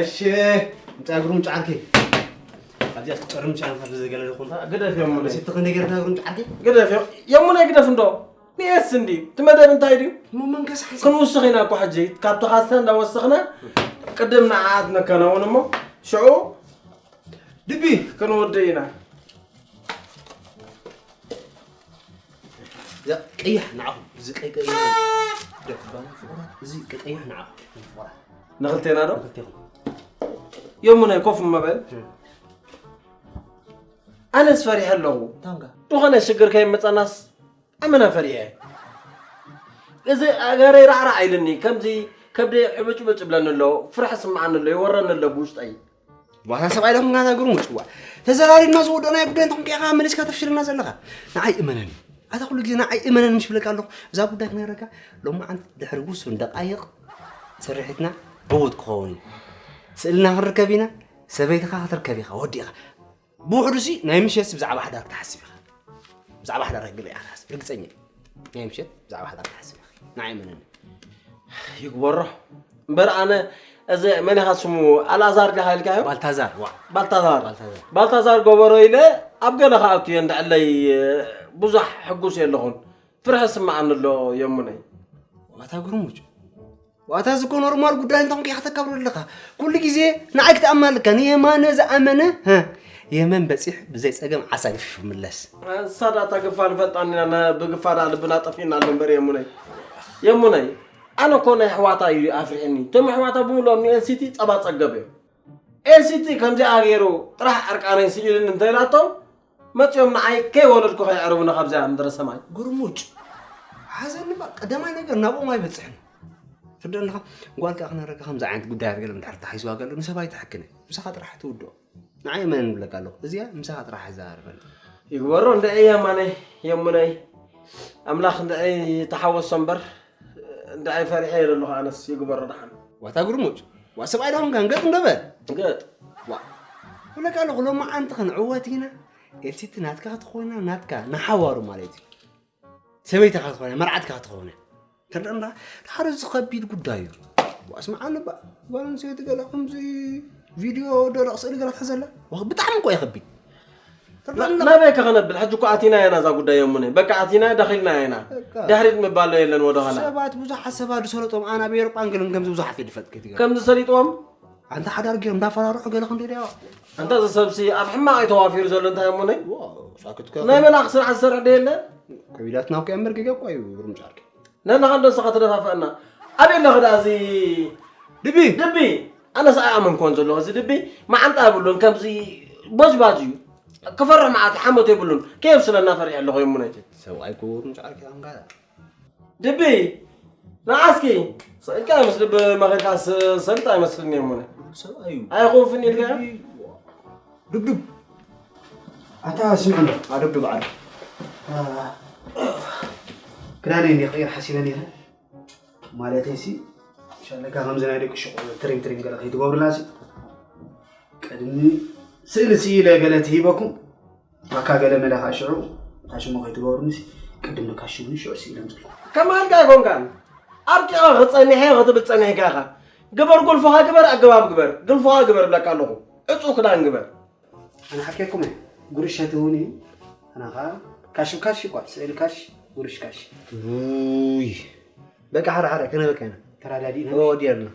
እሺ፣ ምጻ ግሩም ጫርኪ። ኣብዚኣ ትጨርም ጫን ካብ ዘገለ ዝኾንታ። ግደፍ የሙነ። ሲቲ ክንደገር ግሩም ጫርኪ። ግደፍ የሙነ፣ ግደፍ እንዶ። ንኤስ እንዲ ትመደብ እንታይ ድዩ? መመንከስ ሓይሳ። ክንውስኽ ኢና እኮ ሕጂ። ካብ ተኻስተ እንዳወሰኽና ቅድም ንዓት ነከናውን እሞ ሽዑ ድቢ ክንወድእ ኢና። እዛ ቀያሕ ንዓኹም፣ እዚ ቀይ ቀይ ደባና ፍቑራት፣ እዚ ቀያሕ ንዓኹም ፍቑራት። ንኽልቴና ዶ? ክልቴኹም። የሙነ ኮፍ እመበል። ኣነስ ፈሪሐ ኣለኹ። ታንጋ። ዝኾነ ሽግር ከይመጸናስ ኣመና ፈሪሐ። እዚ ኣገረይ ራዕራዕ ኢልኒ፣ ከምዚ ከብደይ ዕብጭብጭ ይብለኒ ኣሎ፣ ፍርሒ ስምዓኒ ኣሎ፣ ይወረኒ ኣሎ ብውሽጠይ። ዋታ ሰብኣይ ዶ ክንጋታ ግርሙጭ ዋ ተዘራሪብና ዝወደናዮ ጉዳይ እንተኾንካ ኢኻ መሊስካ ተፍሽልና ዘለኻ። ንዓይ እመነኒ። ኣታ ኩሉ ግዜ ንዓይ እመነኒ ምሽ ብለካ ኣለኹ። እዛ ጉዳይ ክነግረካ ሎማዓንቲ ድሕሪ ውሱን ደቃይቕ ስርሒትና ዕዉት ክኸውን እዩ። ስእልና ክንርከብ ኢና። ሰበይትኻ ክትርከብ ኢኻ ወዲኻ። ብውሕዱ ሲ ናይ ምሸት ብዛዕባ ሓዳር ክትሓስብ ኢኻ። ብዛዕባ ሓዳር ግለ ኢኻ ትሓስብ ርግፀኛ እየ። ናይ ምሸት ብዛዕባ ሓዳር ክትሓስብ ኢኻ። ንዓይ እመነኒ። ይግበሮ እምበር ኣነ እዚ መን ኢኻ ስሙ ኣልኣዛር ዲኻ ኢልካዮ? ባልታዛር ዋ ባልታዛር ባልታዛር። ባልታዛር ገበሮ ኢለ ኣብ ገለ ከኣቱ እየ እንዳዕለይ ብዙሕ ሕጉስ የለኹን። ፍርሒ ስምዓኒ ኣሎ የሙነይ። ዋታ ግርሙጭ ዋታ ዝኮ ኖርማል ጉዳይ እንተኾንካ ኢኻ ተካብሮ ኣለኻ። ኩሉ ግዜ ንዓይ ክትኣምን ኣለካ። ንየማነ ዝኣመነ ሀ፣ የመን በፂሕ ብዘይ ፀገም ዓሳ ገፊፉ ምለስ። ሳዳ ተግፋ ንፈልጣን ኢና ና- ብግፋ ዳ ልብና ጠፊእና ኣሎ እምበር የሙነይ የሙነይ ኣነ እኮ ናይ ኣሕዋታ እዩ ኣፍሪሕኒ። እቶም ኣሕዋታ ብምልኦም ንኤልሲቲ ፀባ ፀገብ እዮም። ኤልሲቲ ከምዚኣ ገይሩ ጥራሕ ዕርቃነይ ስኢሉኒ እንተኢላቶም መፂኦም ንዓይ ከይወለድኩ ከየዕርቡኒ ካብዚኣ ምድረ ሰማይ። ግርሙጭ ሓዘኒ ባ ቀዳማይ ነገር ናብኦም ኣይበፅሕን። ትርዳእ ኣለኻ። ጓል ከዓ ክነረካ ከምዚ ዓይነት ጉዳያት ገለ እንድሕር ተሓይዝዋ ገለ ንሰብ ኣይትሕክነ። ምሳኻ ጥራሕ ትውድኦ። ንዓይ መን ንብለካ ኣለኹ። እዚኣ ምሳኻ ጥራሕ ዘራርበኒ። ይግበሮ እንድዒ የማነይ የሙነይ ኣምላኽ እንድዒ ተሓወሶ እምበር እንድዒ ፈሪሐ እየ ዘለኹ ኣነስ ይግበሮ ደሓን። ዋታ ግርሙጭ ዋ ሰብኣይ ዳኹም ከንገጥ እንደበል። ገጥ ዋ ብለካ ኣለኹ ሎማዓንቲ ክንዕወት ኢና። ኤልሲቲ ናትካ ክትኾና ናትካ ንሓዋሩ ማለት እዩ። ሰበይትኻ ክትኾና መርዓትካ ክትኾነ። ትርዳእና ሓደ እዚ ከቢድ ጉዳይ እዩ። ዋ ስምዓኒ ባ ጓል ኣንስተይቲ ገለ ከምዚ ቪድዮ ደረቕ ስእሊ ገለ ትሕዘላ ዋ ብጣዕሚ እኮ እዩ ከቢድ። ትርዳእና ናበይ ከኸነብል ሕጂ እኮ ኣቲና ኢና እዛ ጉዳይ የሙነ በቃ ኣቲና ዳኺልና ኢና። በቃ። ድሕሪት ምባል የለን ወደኋላ። ሰባት ብዙሓት ሰባት ዝሰለጦም ኣነ ኣብ ኤሮጳን ገለን ከምዚ ብዙሓት እየ ዝፈልጥ ከይትገርም። ከም ዝሰሊጥዎም ኣንታ ሓዳር ገይሮም እንዳፈራርሑ ገለ ክንደይ ደያ እንተ እዚ ሰብሲ ኣብ ሕማቕ እዩ ተዋፊሩ ዘሎ እንታይ የሙነይ። ሳክት ናይ መላኽ ስራሕ ዝሰርሕ ዶ የለ። ከቢዳትና እኮ እያ መርገጋ እኮ እዩ ግርም ጫርኪ። ነና ከንዶ ንስኻ ትደፋፍአና። ኣበይ ኣለኺ ደኣ እዚ ድቢ ድቢ? ኣነስ ኣይኣመንኮን ዘለኹ እዚ ድቢ መዓንጣ የብሉን ከምዚ ቦጅባጅ እዩ። ክፈርሕ መዓት ሓሞት የብሉን። ከየብስለና ፈሪሐ ኣለኹ የሙነይ። ሰብኣይ እኮ ግርም ጫርኪ ኣንጋዳ ድቢ ንዓስኪ ስእልካ ምስ ድቢ መኺርካ ሰሊጥ ኣይመስልን እየ ሙነ ሰብኣዩ ኣይኹንፍን ኢልካ ድብድብ ኣታ ስምዑ ኣደብድብ ዓዱ ክዳነይ እንዲ ክቕይር ሓሲበ ነይረ ማለተይ ሲ ሻለካ ከምዚ ናይ ደቂ ሽቑ ትሪም ትሪም ገለ ከይትገብርና ሲ ቅድሚ ስእሊ ስኢለ ገለ ትሂበኩም ኣካ ገለ መለ ከዓ ሽዑ ታሽሞ ከይትገብሩኒ ሲ ቅድሚ ካሽሙኒ ሽዑ ስኢለ ምፅልኩም ከማልካ ኣይኮንካን ኣርቂቐ ክፀኒሐ ክትብል ፀኒሕካ ኢኻ ግበር ጉልፎኻ ግበር ኣገባብ ግበር ግልፎኻ ግበር ብለካ ኣለኹ ዕፁ ክዳን ግበር ኣነ ሓቂኩም እየ ጉርሽ ትህውኒ ኣና ከዓ ካሽ ካሽ ይቋል ስእሊ ካሽ ጉርሽ ካሽ ውይ በቃ ሓደ ሓደ ከነበካ ኢና ተራዳዲእና ወዲያልና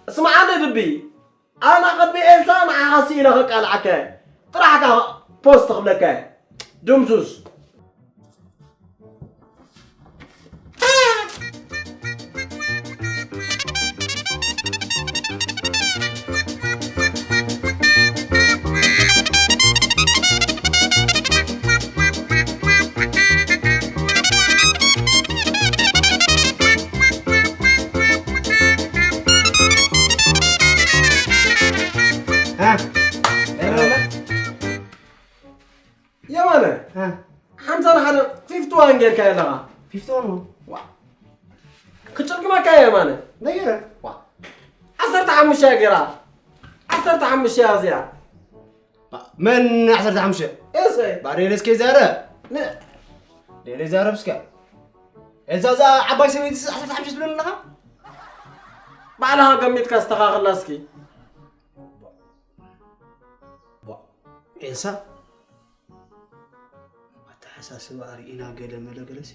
እስማዓኒ ድቢ ኣና ቅድሚ ኤልሳ ንዓኻ ስኢለ ከቃልዓካ ጥራሕካ ፖስት ክብለካ ድምሱስ የማነ ሓምሳ ንሓደ ፊፍቲ ዋን ጌርካ ኣለኻ ፊፍቶን ክጭልቅመካ የማነ ነይረ ዓሰርተ ሓሙሽተ እያ ገይራ ዓሰርተ ሓሙሽተ እያ እዚኣ መን ዓሰርተ ሓሙሽተ? እሰይ። ባሬል እስኪ ዘረ። ነ- ደለ ዘረብ እስኪ። እዛ እዛ ዓባይ ሰበይቲ ዓሰርተ ሓሙሽተ ትብለኒ ኣለኻ? ባዕልኻ ገሚትካ ኣስተኻኽላ እስኪ። ቧ- ኤልሳ፣ ኣተሓሳስባ ኣርኢና ገለ መለ ገለሲ።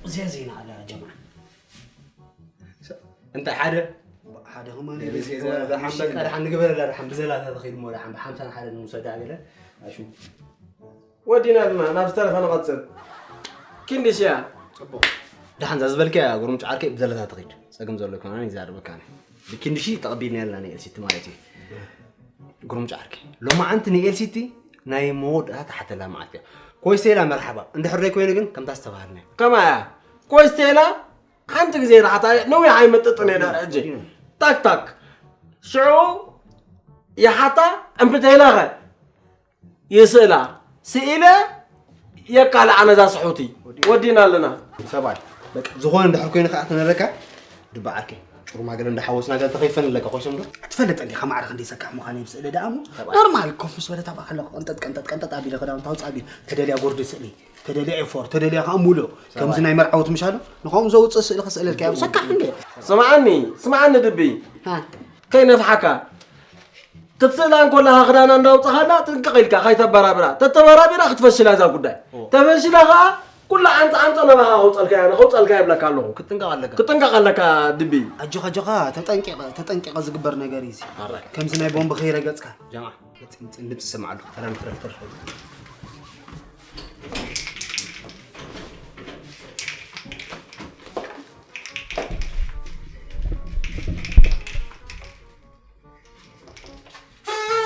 እዚኣ ዜና ኣላ ጀምዓ። እንታይ ሓደ? ሓደ ከማን ደሓን ንግበረላ፣ ደሓን ብዘላታ ተኸይድ እሞ ደሓን ብሓምሳን ሓደ ንውሰዳ ገለ። ኣሹ። ወዲና ድማ ናብ ዝተረፈ ንቐጽል። ክንድሽያ። ጽቡቕ። ደሓን እዛ ዝበልክያ ጉርምጭ ዓርከይ ብዘላታ ተኸይድ። ጸገም ዘሎ ኣይኮነን፣ ይዛረበካ ኣነ። ብክንድሺ ተቐቢልና ያልና ንኤልሲቲ ማለት እዩ። ጉርምጭ ዓርከይ። ሎማዓንቲ ንኤልሲቲ ናይ መወዳእታ ተሓተላ መዓልቲ እያ። ኮይስቴላ መርሓባ። እንድሕር ደይኮይኑ ግን ከምታ ዝተባሃልና እዩ። ከማያ። ኮይስቴላ ሓንቲ ግዜ ይረሓታ ነዊሕ ኣይመጥጥን እየ ዳር ሕጂ። ታክ ታክ። ሽዑ ይሓታ እምብተይላኸ ይስእላ። ስኢለ የቃልዓ ነዛ ስሑቲ። ወዲና ኣለና። ሰብኣይ፣ በቃ፣ ዝኾነ እንድሕር ኮይኑ ከዓ ትነረካ፣ ድበዓከ። ጩርማ ገለ እንዳሓወስና ገለ ተኸይፈን ኣለካ፣ ኮይሶም ዶ? ትፈልጥ እንዲኻ ማዕረ ክንደይ ሰካሕ ምዃነይ ብስእሊ ደኣ እሞ። ሰብኣይ። ኖርማል ኮፍ ምስ በለት ኣብኣ ከለኹ ቀንጠጥ፣ ቀንጠጥ፣ ቀንጠጥ ኣቢለ ክዳውንታ ኣውፅእ ኣቢለ። ተደልያ ጎርዲ ስእሊ፣ ተደልያ ኤፎር፣ ተደልያ ከዓ ሙሉእ። ሰብኣይ። ከምዚ ናይ መርዓውቲ ምሻሉ፣ ንኸምኡ ዘውፅእ ስእሊ ክስእለልካ እያ። ሰካሕ እንደ። ስምዓኒ፣ ስምዓኒ ድቢ። ሃ። ከይነፍሓካ። ክትስእላ እንኮለኻ ክዳና እንዳውፅኻላ ጥንቅቕ ኢልካ ከይተበራብራ። ተተበራቢራ ክትፈሽላ እዛ ጉዳይ። ኦ። ተፈሽላ ኸዓ ኩላ ዓንፃ ዓንፃ ናባኻ ከውፀልካ እያ፣ ከውፀልካ ይብለካ ኣለኹ። ክትጥንቀቕ ኣለካ። ክትጥንቀቕ ኣለካ ድቢ። ኣጆኻ፣ ኣጆኻ፣ ተጠንቂቐ፣ ተጠንቂቐ ዝግበር ነገር እዩ እዚ። ኣራይ። ከምዚ ናይ ቦምብ ከይረገፅካ። ጀማዓ። ፅምፅም ድምፂ ይሰማዕ ኣሎ። ተረፍ፣ ተረፍ፣ ተረፍ።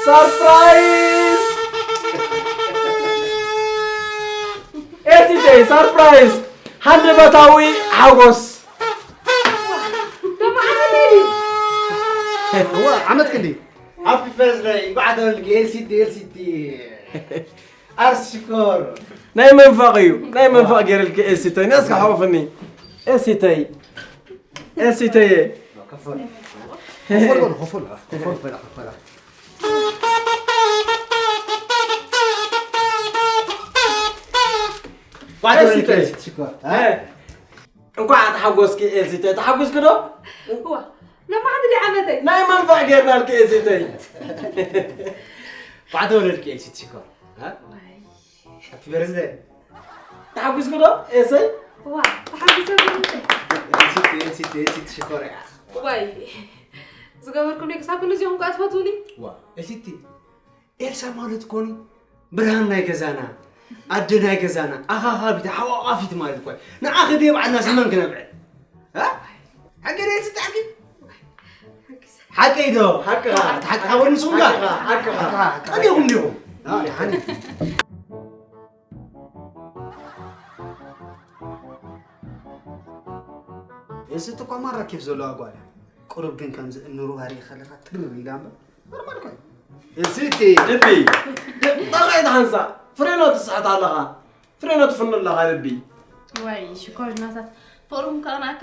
ሰርፕራይዝ! ኤሲቴ ሰርፕራይዝ! ሃንደበታዊ ሓጎስ! እዋ፣ ዓመት ክንዲ? ሃፒ በርዝደይ፣ እንኳዕ ተወልድኪ፣ ኤልሲቲ፣ ኤልሲቲ። ኣርሲ ሽኮር። ናይ መንፈቕ እዩ፣ ናይ መንፈቕ ገይረልኪ ኤሲተይ። ነስካ ሓወፍኒ። ኤሲተይ። ኤሲተይ። ከፈል። ከፈል በሉ፣ ከፈል። ከፈል በላ፣ ከፈላ። ባዶ ኤሲተይ። ኤሲት ሽኮር። እ? እንኳዕ ተሓጎስኪ ኤልሲተይ። ተሓጉስኪ ዶ? እዋ፣ ለማዕንቲ ዲ ዓመተይ? ናይ መንፈቕ ገይርናልኪ ኤሲተይ። እንኳዕ ተወለድኪ ኤልሲት ሽኮር። እ? ዋይ። ሃፒ በርዝደይ። ተሓጒስኩ ዶ? ኤሰይ? ዋ፣ ተሓጒሰ። ኤልሲቲ፣ ኤልሲቲ፣ ኤልሲቲ ሽኮር እያ። ዋይ፣ ዝገበርኩምለይ ክሳብ ክንድዚኹም ከኣ ትፈትዉኒ? ዋ፣ ኤልሲቲ፣ ኤልሳ ማለት እኮ ኒ ብርሃን ናይ ገዛና፣ ኣደ ናይ ገዛና፣ ኣኻኻቢት፣ ሓቋቋፊት ማለት እኮ እያ። ንዓኺ ደይ ባዕልና ስመን ክነብዕል? እ? ሓቂ ዶ ኤልሲቲ ሓቂ? ሓቂ ዶ? ሓቅኻ። እቲ ሓቂ ሓበን ንስኹም ከ? ሓቅኻ፣ ሓቅኻ። ሓቅኻ። ቀዲኹም ዲኹም? አ፣ ደሓን። ኤልሲቲ እኳ ማራ ኬፍ ዘለዋ ጓል እያ። ቁሩብ ግን ከምዚ እምኒ ሩባ ርኢ ከለኻ ትርር ኢላ እምበር ኖርማል እኮ እዩ። ኤልሲቲ። ልቢ። ድ-፣ ጠቕዒ ትሓንሳእ። ፍሬኖ ትስሕት ኣለኻ። ፍሬኖ ትፍኑ ኣለኻ ልቢ። ዋይ፣ ሽኮር ናታት። ፍቕርኩም ከቕንኣካ፣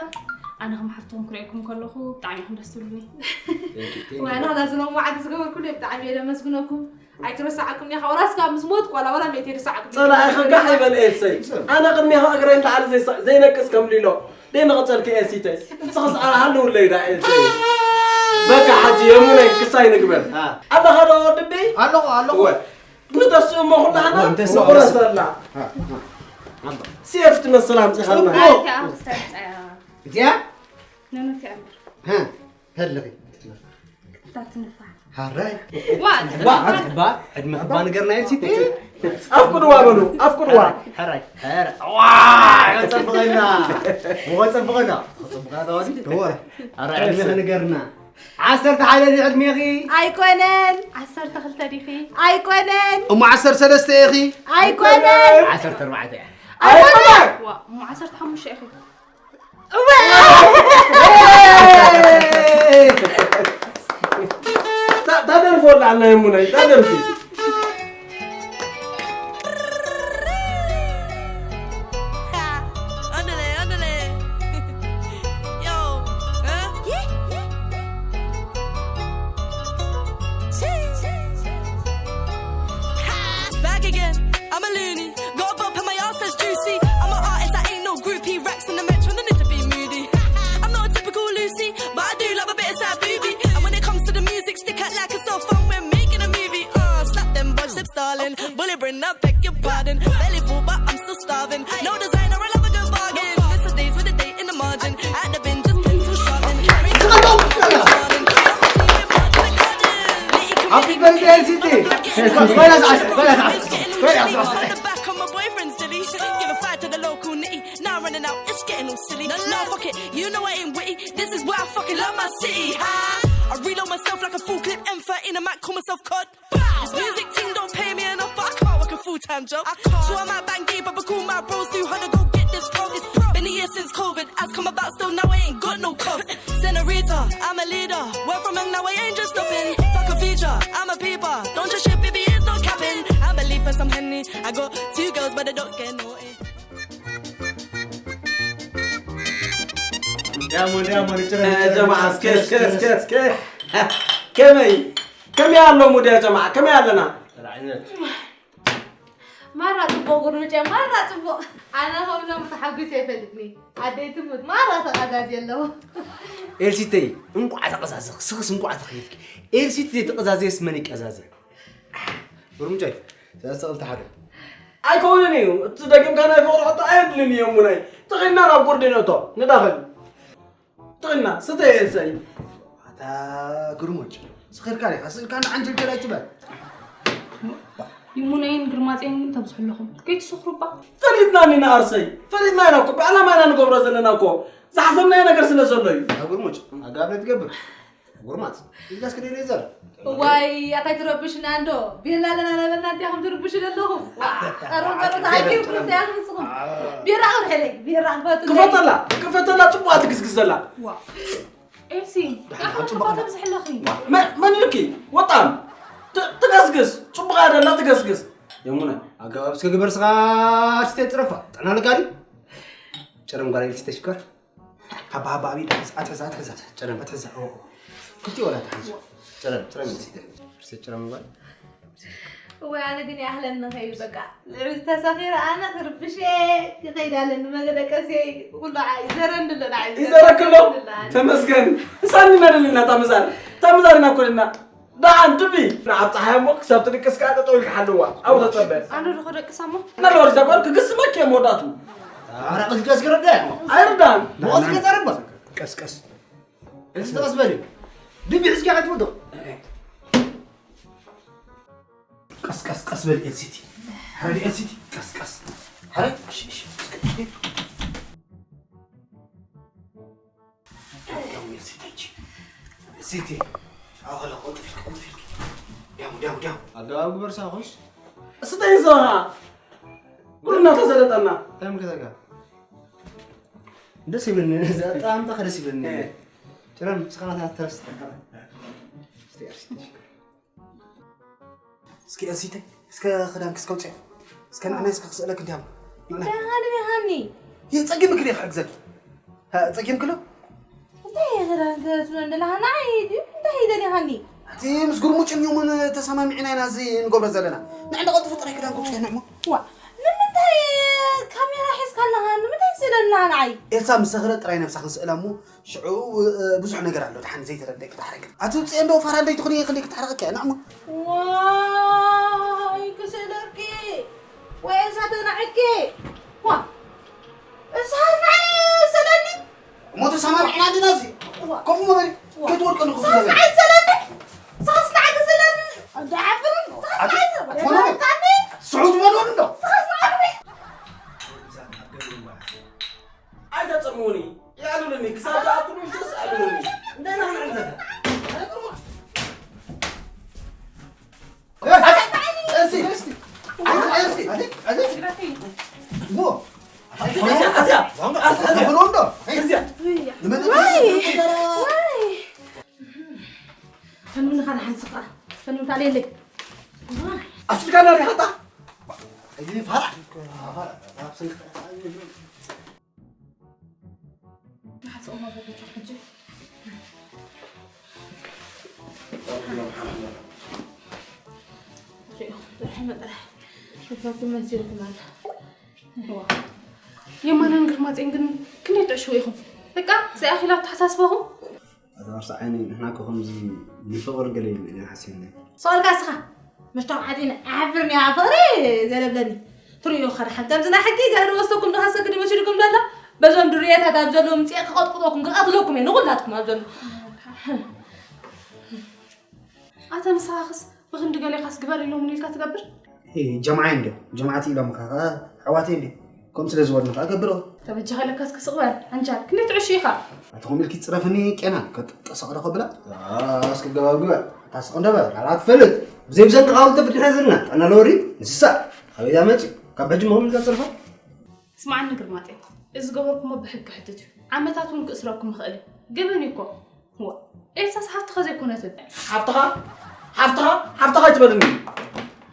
ኣነ ከም ሓፍትኹም ክርእየኩም ከለኹ ብጣዕሚ ኢኹም ደስ ትብሉኒ። Thank you, thank you። ዋይ፣ ናታ ዝሎም ወዓዲ ዝገበርኩሉ ብጣዕሚ እየ ደመስግነኩም። ኣይትረስዓኩም እየ፣ ዋላ እስካብ ምስ ሞትኩ ዋላ፣ ዋላ መይተ ይርስዓኩም። ጸላኢኺ ጋሕ ይበል ኤልሰይ። ኣነ ቅድሜኻ እግረይ ንላዕሊ ዘይሳ-፣ ዘይነቅጽ ከም ሊሎ። ደይ ንቐጸልኪ ኤልሲተይ። ንስኽስ ኣላ ሃልውለይ ዳ ኤልሰይ። በቃ ሓጂ የሙነይ ክሳይ ንግበር። አ። ኣለኻ ዶ ወድቢ? ኣለኹ፣ ኣለኹ። እወ። ንተስኡ እሞ ኩላህና ወ-፣ ንተስኡ ንቑረሰላ። አ፣ አ። ኣምባ። ሴፍ ትመስል ኣምጺኻልና። ጽቡቕ። ኣይ፣ እቲኣ ክስታይ ምጻያ። እቲኣ? ነነቲኣ እምበር። ሃ፣ ከለኺ። እታ ትንፋዕ። ሃራይ። ዋ፣ ዋ፣ ትንፋዕ። ኣባ፣ ዕድመ ኣባ ነገርና የልሲቲ። ኣፍቅድዋ በሉ፣ ኣፍቅድዋ። ሃራይ፣ ሃራይ። ዋ፣ ከጸብቐና። ወጸብቐና። ከጸብቐና ተዋሲ። እወ። ሃራይ፣ ዕድመ ነገርና። ዓሰርተ ሓደ ድዩ ዕድሜኺ? ኣይኮነን። ዓሰርተ ክልተ ዲኺ? ኣይኮነን። እሞ ዓሰርተ ሰለስተ ኢኺ? ኣይኮነን። ዓሰርተ ኣርባዕተ እያ። ኣይኮነን። ዋ፣ እሞ ዓሰርተ ሓሙሽተ ኢኺ? እወ! ታ-፣ ታደርፎ ኣላ ኣላ የሙነይ፣ ታደርፊ። Ándale, ándale. Yo, ¿eh? Sí. I beg your pardon, belly full, but I'm still starving. No designer, I love a good bargain. Miss the days with a date in the margin. At the bin, just pencil sharpen. Raise the bar, morning. Happy birthday, L C T. It's getting all chilly. Turn the back on my boyfriend's dilly. Give a fight to the local nitty. Now I'm running out, it's getting all silly. No, fuck it, you know I ain't witty. This is why I fucking love my city. Ha! I reload myself like a full clip M thirteen. I might call myself cod. This music team don't pay me enough, but I can't work a full time job. I can't. So I might bang deep, but call my bros, do hundred, go get this pro. It's pro. Been a year since COVID, has come about still, now I ain't got no cough. Senorita, I'm a leader. Went from young, now I ain't just stopping. Fuck a feature, I'm a peeper. Don't just shit, baby, it's not capping. I'm a leaf and some Henny. I got two girls, but the dogs get naughty. يا مون يا مون ጀማዓ እስከ እስከ እስከ እስከ ከመይ ከመይ ኣሎ ሙድ ያ ጀማዓ ከመይ ኣለና ማራ ፅቡቕ ጉርምጨ ማራ ፅቡቕ ኣነ ከምዞም ተሓጒሰ ኣይፈልጥኒ ኣደይ ትሙት ማራ ተቐዛዚ ኣለዎ ኤልሲተይ እንቋዕ ተቐዛዘኽ ስኽስ እንቋዕ ተኸይፍኪ ኤልሲት ዘይተቐዛዘየስ መን ይቀዛዘ ጉርምጨይ ሰለስተ ክልተ ሓደ ኣይኮነን እዩ እቲ ደጊምካ ናይ ፍቕሪ ሕቶ ኣየድልን እዩ እሙናይ ተኺልና ናብ ጎርዴኖቶ ንዳኸል ተኺልና ስተየ እሰይ ኣታ ግርሞጭ ስኺርካ ዲኻ ስእልካ ንዓንጀልጀል ኣይትበል ይሙነይን ግርማፀይን ግን ተብዝሑ ኣለኹም ከይትሰኽሩ እባ ፈሊጥና ኒና ኣርሰይ ፈሊጥና ኢና እኮ ብዕላማ ኢና ንገብሮ ዘለና እኮ ዝሓሰብናዮ ነገር ስለ ዘሎ እዩ ኣታ ግርሞጭ ኣጋብረ ትገብር ጉርማፅ ኢልካ እስከ ደይለይ ዘር እዋይ ኣታይ ትረብሽና እንዶ ቤላ ኣለና ነበልና እንቲያኹም ትርብሹ ዘለኹም ቀርቡ ቀርቡ ተኣኪብኩም እንቲያኹም ንስኹም ቢራ ቅርሕለይ ቢራ ክፈትለይ ክፈተላ ክፈተላ ፅቡቅ ትግስግስ ዘላ ኤልሲ ያኸ ተብዝሕለኺ መን ኢልኪ ወጣም ትገስግስ ፅቡቅ ደላ ትገስግስ የሙነ ኣገባብ እስከ ግበር ስኻ ሽተ ፅረፋ ጥዕና ለጋሪ ጨረም ጓል ኢልሲ ተሽከር ሃባ ሃባ ኣቢ ኣትሕዛ ኣትሕዛ ኣትሕዛ ጨረም ኣትሕዛ ኦ ክልቲ ወላ ኣትሕዛ ጨረም ጨረም ርሰ ጨረም ጓል ወይ ኣነ ግን ያህለን ንኸይድ በቃ ልዕሊ ዝተሰኺረ ኣነ ክርብሽ ክኸይድ ኣለኒ መገደቀሲ ኩሉ ይዘረን ድሎ ንዓይ ይዘረክሎ ተመስገን እሳኒ መደልና ታምዛር ታምዛርና ኮልና ደሓን ድቢ ንዓብ ፀሓይ እሞ ክሳብ ትድቅስ ከዓ ጠጠው ኢልካ ሓልዋ ኣብኡ ተፀበ ኣነ ዶ ክደቅሳ እሞ ነለወር እዛ ጓል ክግስመክ እየ መወዳእቱ ኣረ ቅስቀስ ግረዳ ኣይርዳን መወስ ገፀርባ ቀስቀስ እዚ ተቐስ በል እዩ ድቢ ሕዝካ ከይትወዶ ቀስቀስ ቀስ በል ኤልሲቲ ሓረድ ኤልሲቲ ቀስቀስ ሓረድ ሲቲ ኣኸለ ቆልጥፊ ቆልጥፊ ዲያሙ ዲያሙ ዲያሙ ኣገባብ ግበር ሳኾስ እስተ ይዘኻ ኩልና ተዘለጠና ታም ከተጋ ደስ ይብልኒ ኣጣምጣ ደስ ይብልኒ ጭራም ስኻናታ ተረስተ እስቲ ኣርሲቲ እስኪ ኣንሲተይ እስከ ክዳንኪ እስከ ውፅያ እስከ ንዕናይ እስከ ክስእለክ እንዲያም ንዕናይ ደሃኒ ሃኒ የፀጊምክ ዲየ ክሕግዘክ ፀጊምክሎ እንታይ ክዳን ትብለን ደለኻ ንዓይ ድዩ እንታይ ደሊኻኒ እቲ ምስ ግርሙጭ እኒኦምን ተሰማሚዕና ኢና እዚ ንገብሮ ዘለና ንዕንዳ ቀልጥፉ ጥራይ ክዳን ከውፅያ ንዕሞ ዋ ንምንታይ ካሜራ ሒዝካ ኣለኻ ንምንታይ ስእለልና ንዓይ ኤልሳ ምስ ሰኽረ ጥራይ ነብሳ ክንስእላ እሞ ሽዑ ብዙሕ ነገር ኣሎ ድሓን ዘይተረደእኪ ዳሕረግ ኣቲ ውፅኤ እንዶ ፋራ እንደይ ትኹኒ ክንደይ ክተሓረቀኪ እያ ንዕሞ ዋይ ክስእለኪ ወይ እሳ ተናዕኪ ዋ እሳስ ንዓይ ስእለኒ እሞ ተሰማሚዕና እንዲና እዚ ኮፍ መበሊ ከይትወድቀ ንኹ እሳስ ንዓይ ስእለኒ እሳስ ንዓይ ክስእለኒ ኣንተ ዓፍርን እሳስ ንዓይ ስእለኒ ስዑት በልወን እንዶ እሳስ ንዓይ ኣይተጽምዉኒ የዕልሉኒ ክሳብ ዝኣትሉ ይተስኣልሉኒ እንታይ ኢና ክንዕዘተ ፈኑምኒ ካነ ሓንስኻ ፈኑምታ ለየለይ ኣስልካና ሪሓታ እዚ ፋራ የማነን ግርማፅዮን ግን ክንደይ ትዕሽዉ ኢኹም በቃ ዘይኣኺላ ኣተሓሳስባኹም ኣዛ ወርሲ ዓይነይ ንሕና እኮ ከምዚ ንፍቕር ገለ ኢልና ኢና ሓሲብና። ስቕ በልካ እስኻ። ምሽቶም ዓዲን ዓፍርኒ ኣፈሪ ዘለብለኒ። ትርእዩ ኸ ደሓን ከምዚ ናይ ሕጊ ገለ ወሰኩም ዶ ሃሰክዲ ወሲድኩም ዶ ኣላ? በዞም ድርየታት ኣብ ዘለዉ ምጽኤ ክቐጥቅጠኩም ክቐትለኩም እየ ንኹላትኩም ኣብ ዘለዉ። ኣታ ንስኻኽስ ብኽንዲ ገሌኻስ ግበር ኢሎምኒ ኢልካ ትገብር? ጀምዓ እንዲ ጀምዓት ኢሎም ከ ኣሕዋት እንዲ ከም ስለ ዝበሉ ከ ገብሮ። ተበጃ ከለካስ ክስቕበል ኣንጃል ክንደይ ትዕሹ ኢኻ? ኣትኹም ኢልኪ ጽረፍኒ ቄና ከጠሰቕዶ ከብላ ኣስክገባብ ግበር። ታስቕ እንደበ ኣራት ፈልጥ ብዘይ ብዘን ተቓውም ተፍድሐ ዘለና ጠና ለወሪ ንስሳ ካበይ ዳመጽ ካብ ሕጂ መሆም ኢልካ ጽርፋ። ስማዕኒ ግርማጤ፣ እዚ ገበርኩሞ ብሕጊ ክሕትት እዩ። ዓመታት እውን ክእስረኩም ይኽእል እዩ። ግብን እዩ እኮ። እዋ፣ ኤልሳስ ሓፍትኻ ዘይኮነትን? ሓፍትኻ ሓፍትኻ ሓፍትኻ ኣይትበልኒ።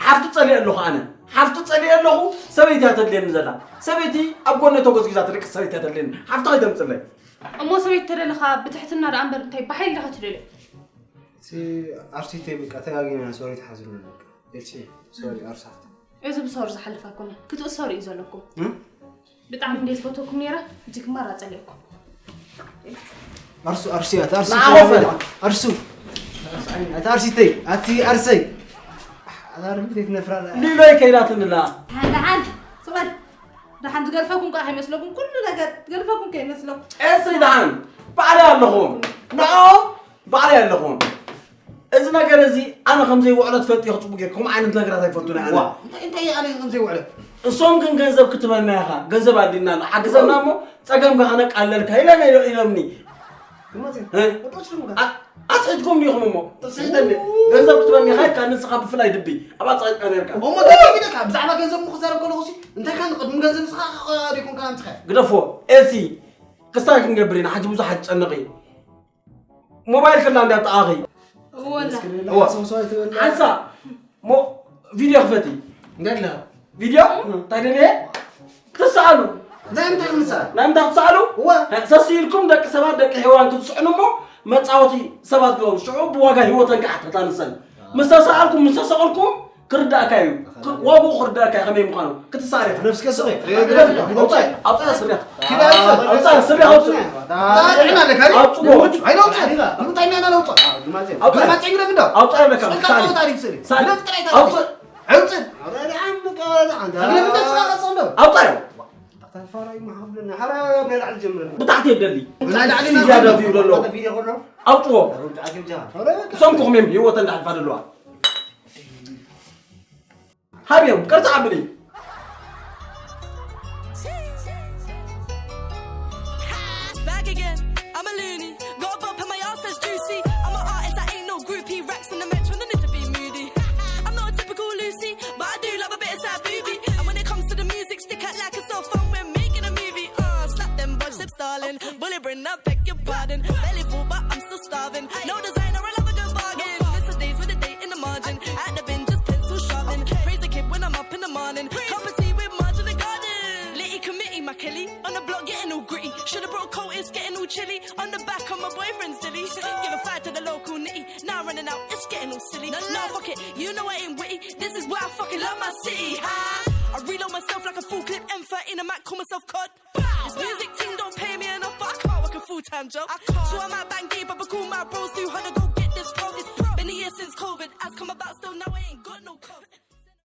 ሓፍቱ ጸሊኤ ኣለኹ ኣነ። ሓፍቱ ጸሊኤ ኣለኹ። ሰበይቲ እያ ተድልየኒ ዘላ። ሰበይቲ ኣብ ጎነ ተጎዝጊዛ ትድቅስ ሰበይቲ እያ ተድልየኒ። ሓፍትኻ ኣይተምጽለይ። እሞ ሰበይቲ ተደለኻ ብትሕትና ደኣ እምበር እንታይ ብሓይሊ ዲኻ ትደልዮ? እቲ ኣርቲስት በቃ ተጋጊና ሶሪ ተሓዝሉ በቃ። ኤልሲ ሶሪ ኣርሳት። እዚ ብሶሪ ዝሓልፍ ኣይኮነን። ክትእሰሩ እዩ ዘለኩም። እም? ብጣዕሚ እንደ ዝፈተኩም ነይረ፣ ሕጂ ክማር ኣጸሊእኩም። ኣርሱ ኣርሱ ያት ኣርሱ ንዓ ወፈር። ኣርሱ ኣቲ ኣርሲተይ ኣቲ ኣርሰይ ኣዛርም ቤት ነፍራ ሊሎይ ከይዳትንላ። ደሓን ደሓን ስቕ በል። ደሓን ዝገርፈኩም ከኣ ከይመስለኩም ኩሉ ነገር ዝገርፈኩም ከይመስለኩም። ኤልሲ ደሓን ባዕለይ ኣለኹ። ንዓ ባዕለይ ኣለኹ። እዚ ነገር እዚ ኣነ ከም ዘይውዕሎ ትፈልጢ ኢኺ ጽቡቅ ጌርኪ። ከምኡ ዓይነት ነገራት ኣይፈቱን እየ ኣነ። ዋ፣ እንታይ፣ እንታይ እየ ኣነ ከም ዘይውዕሎ? እሶም ግን ገንዘብ ክትበና ኢኻ፣ ገንዘብ ኣድልና ኣሎ፣ ሓግዘና እሞ ጸገምካ ከነቃልለልካ ኢለና ኢሎ-፣ ኢሎምኒ። ግማዜ፣ እ? ወጣች ደሞ ጋር። ኣ-፣ ኣስሒትኩም ዲኹም እሞ? ተስሒተኒ። ገንዘብ ክትበኒ ኢኻ ኢልካ ንስኻ ብፍላይ ድቢ ኣብ ኣጻይቃ ነርካ። እሞ እንታይ ኢለካ? ብዛዕባ ገንዘብ እሞ ክዛረብ ከለኹ ሲ፣ እንታይ ካን ቅድሚ ገንዘብ ንስኻ ኸ-፣ ዲኹም ካን ትኸ? ግደፎ። ኤሲ፣ ክስታይ ክንገብር ኢና፣ ሓጂ ብዙሕ ኣትጨነቒ። ሞባይል ክላ እንዳ ተኣኺ። እወላ። እዋ። ሓንሳ። ሞ ቪድዮ ክፈቲ። ገለ። ቪድዮ? እንታይ ደልየ? ክትሰኣሉ። ናይ እንታይ ምንሳ? ናይ ምንታይ ክትሰኣሉ? እዋ። ሰስ ኢልኩም ደቂ ሰባት፣ ደቂ ሄዋን ክትስዕኑ እሞ መጻወቲ ሰባት ግበሩ። ሽዑ ብዋጋ ህይወተን ክሓተታ ንሰን። ምስ ተሰኣልኩም፣ ምስ ተሰቐልኩም ክርዳእካ እዩ። ክ-፣ ዋግኡ ክርዳእካ እዩ ከመይ ምዃኑ። ክትሰኣል ኢኻ። ነብስከ ስቕ። ኣውጻእ፣ ኣውጻእ ስርያት። ኪዳ ኣውጻእ። ኣውጻእ ስርያት ኣውጻእ። ጣጣ ጥዕና ኣለካ፣ ኣውጽእ። ኣይነ ኣውጻእ። ንምንታይ ኢና ነውጻእ? ኣውጻእ። ግርማጽ ይግረም እንዶ። ኣውጻእ ኣለካ። ጸልጣ ክትሰኣል። ጸወታ ዲብ ስሪ። ሰኣል። ግረም ጥራይ ኣውጻእ። ኣውጽእ። ኣውጻእ። ኣውጻእ። ተፋራይ ማሕብልና ሓራ ብላዕሊ ጀምረና። ብታሕቲ የደሊ። ብላዕሊ ዝያዳ ቪው ደሎ። ቪድዮ ከሎ። ኣውጽዎ። ኣረ፣ ኣረ፣ ኣረ፣ ሰምኩኹም እዮም ህይወት እንዳሕልፋ ደለዋ። ሃብዮም ቅርጽ ኣብሊ። Back again, I'm a loony. Got a bump and my ass is juicy. I'm an artist, I ain't no groupie. Racks in the metro, no need to be moody. I'm not a typical Lucy, but I do love a bit of sad booby. And when it comes to the music, stick out like a cell phone. We're making a movie. Uh, slap them boys, lips, darling. Bully Bryn, I beg your pardon. Belly full, but I'm still starving. No designer, I love a good bargain. Miss the days with a date in the margin. At the bin, just pencil sharpen. Praise the kid when I'm up in the morning. Cup of tea with margarine in the garden. Litty committee, my Kelly. On the block, getting all gritty. Should've brought coat, it's getting all chilly. On the back of my boyfriend's dilly. Give a fight to the local nitty. Now I'm running out, it's getting all silly. Nah, fuck it, you know I ain't witty. This is why I fucking love my city. Ha! I reload myself like a full clip M thirteen. I might call myself cod. This music team don't pay me enough, but I can't work a full-time job. I can't. So I might bang gay, but call my bros, do hundred, go get this pub. It's pub. Been a year since COVID, has come about still, now I ain't got no cup.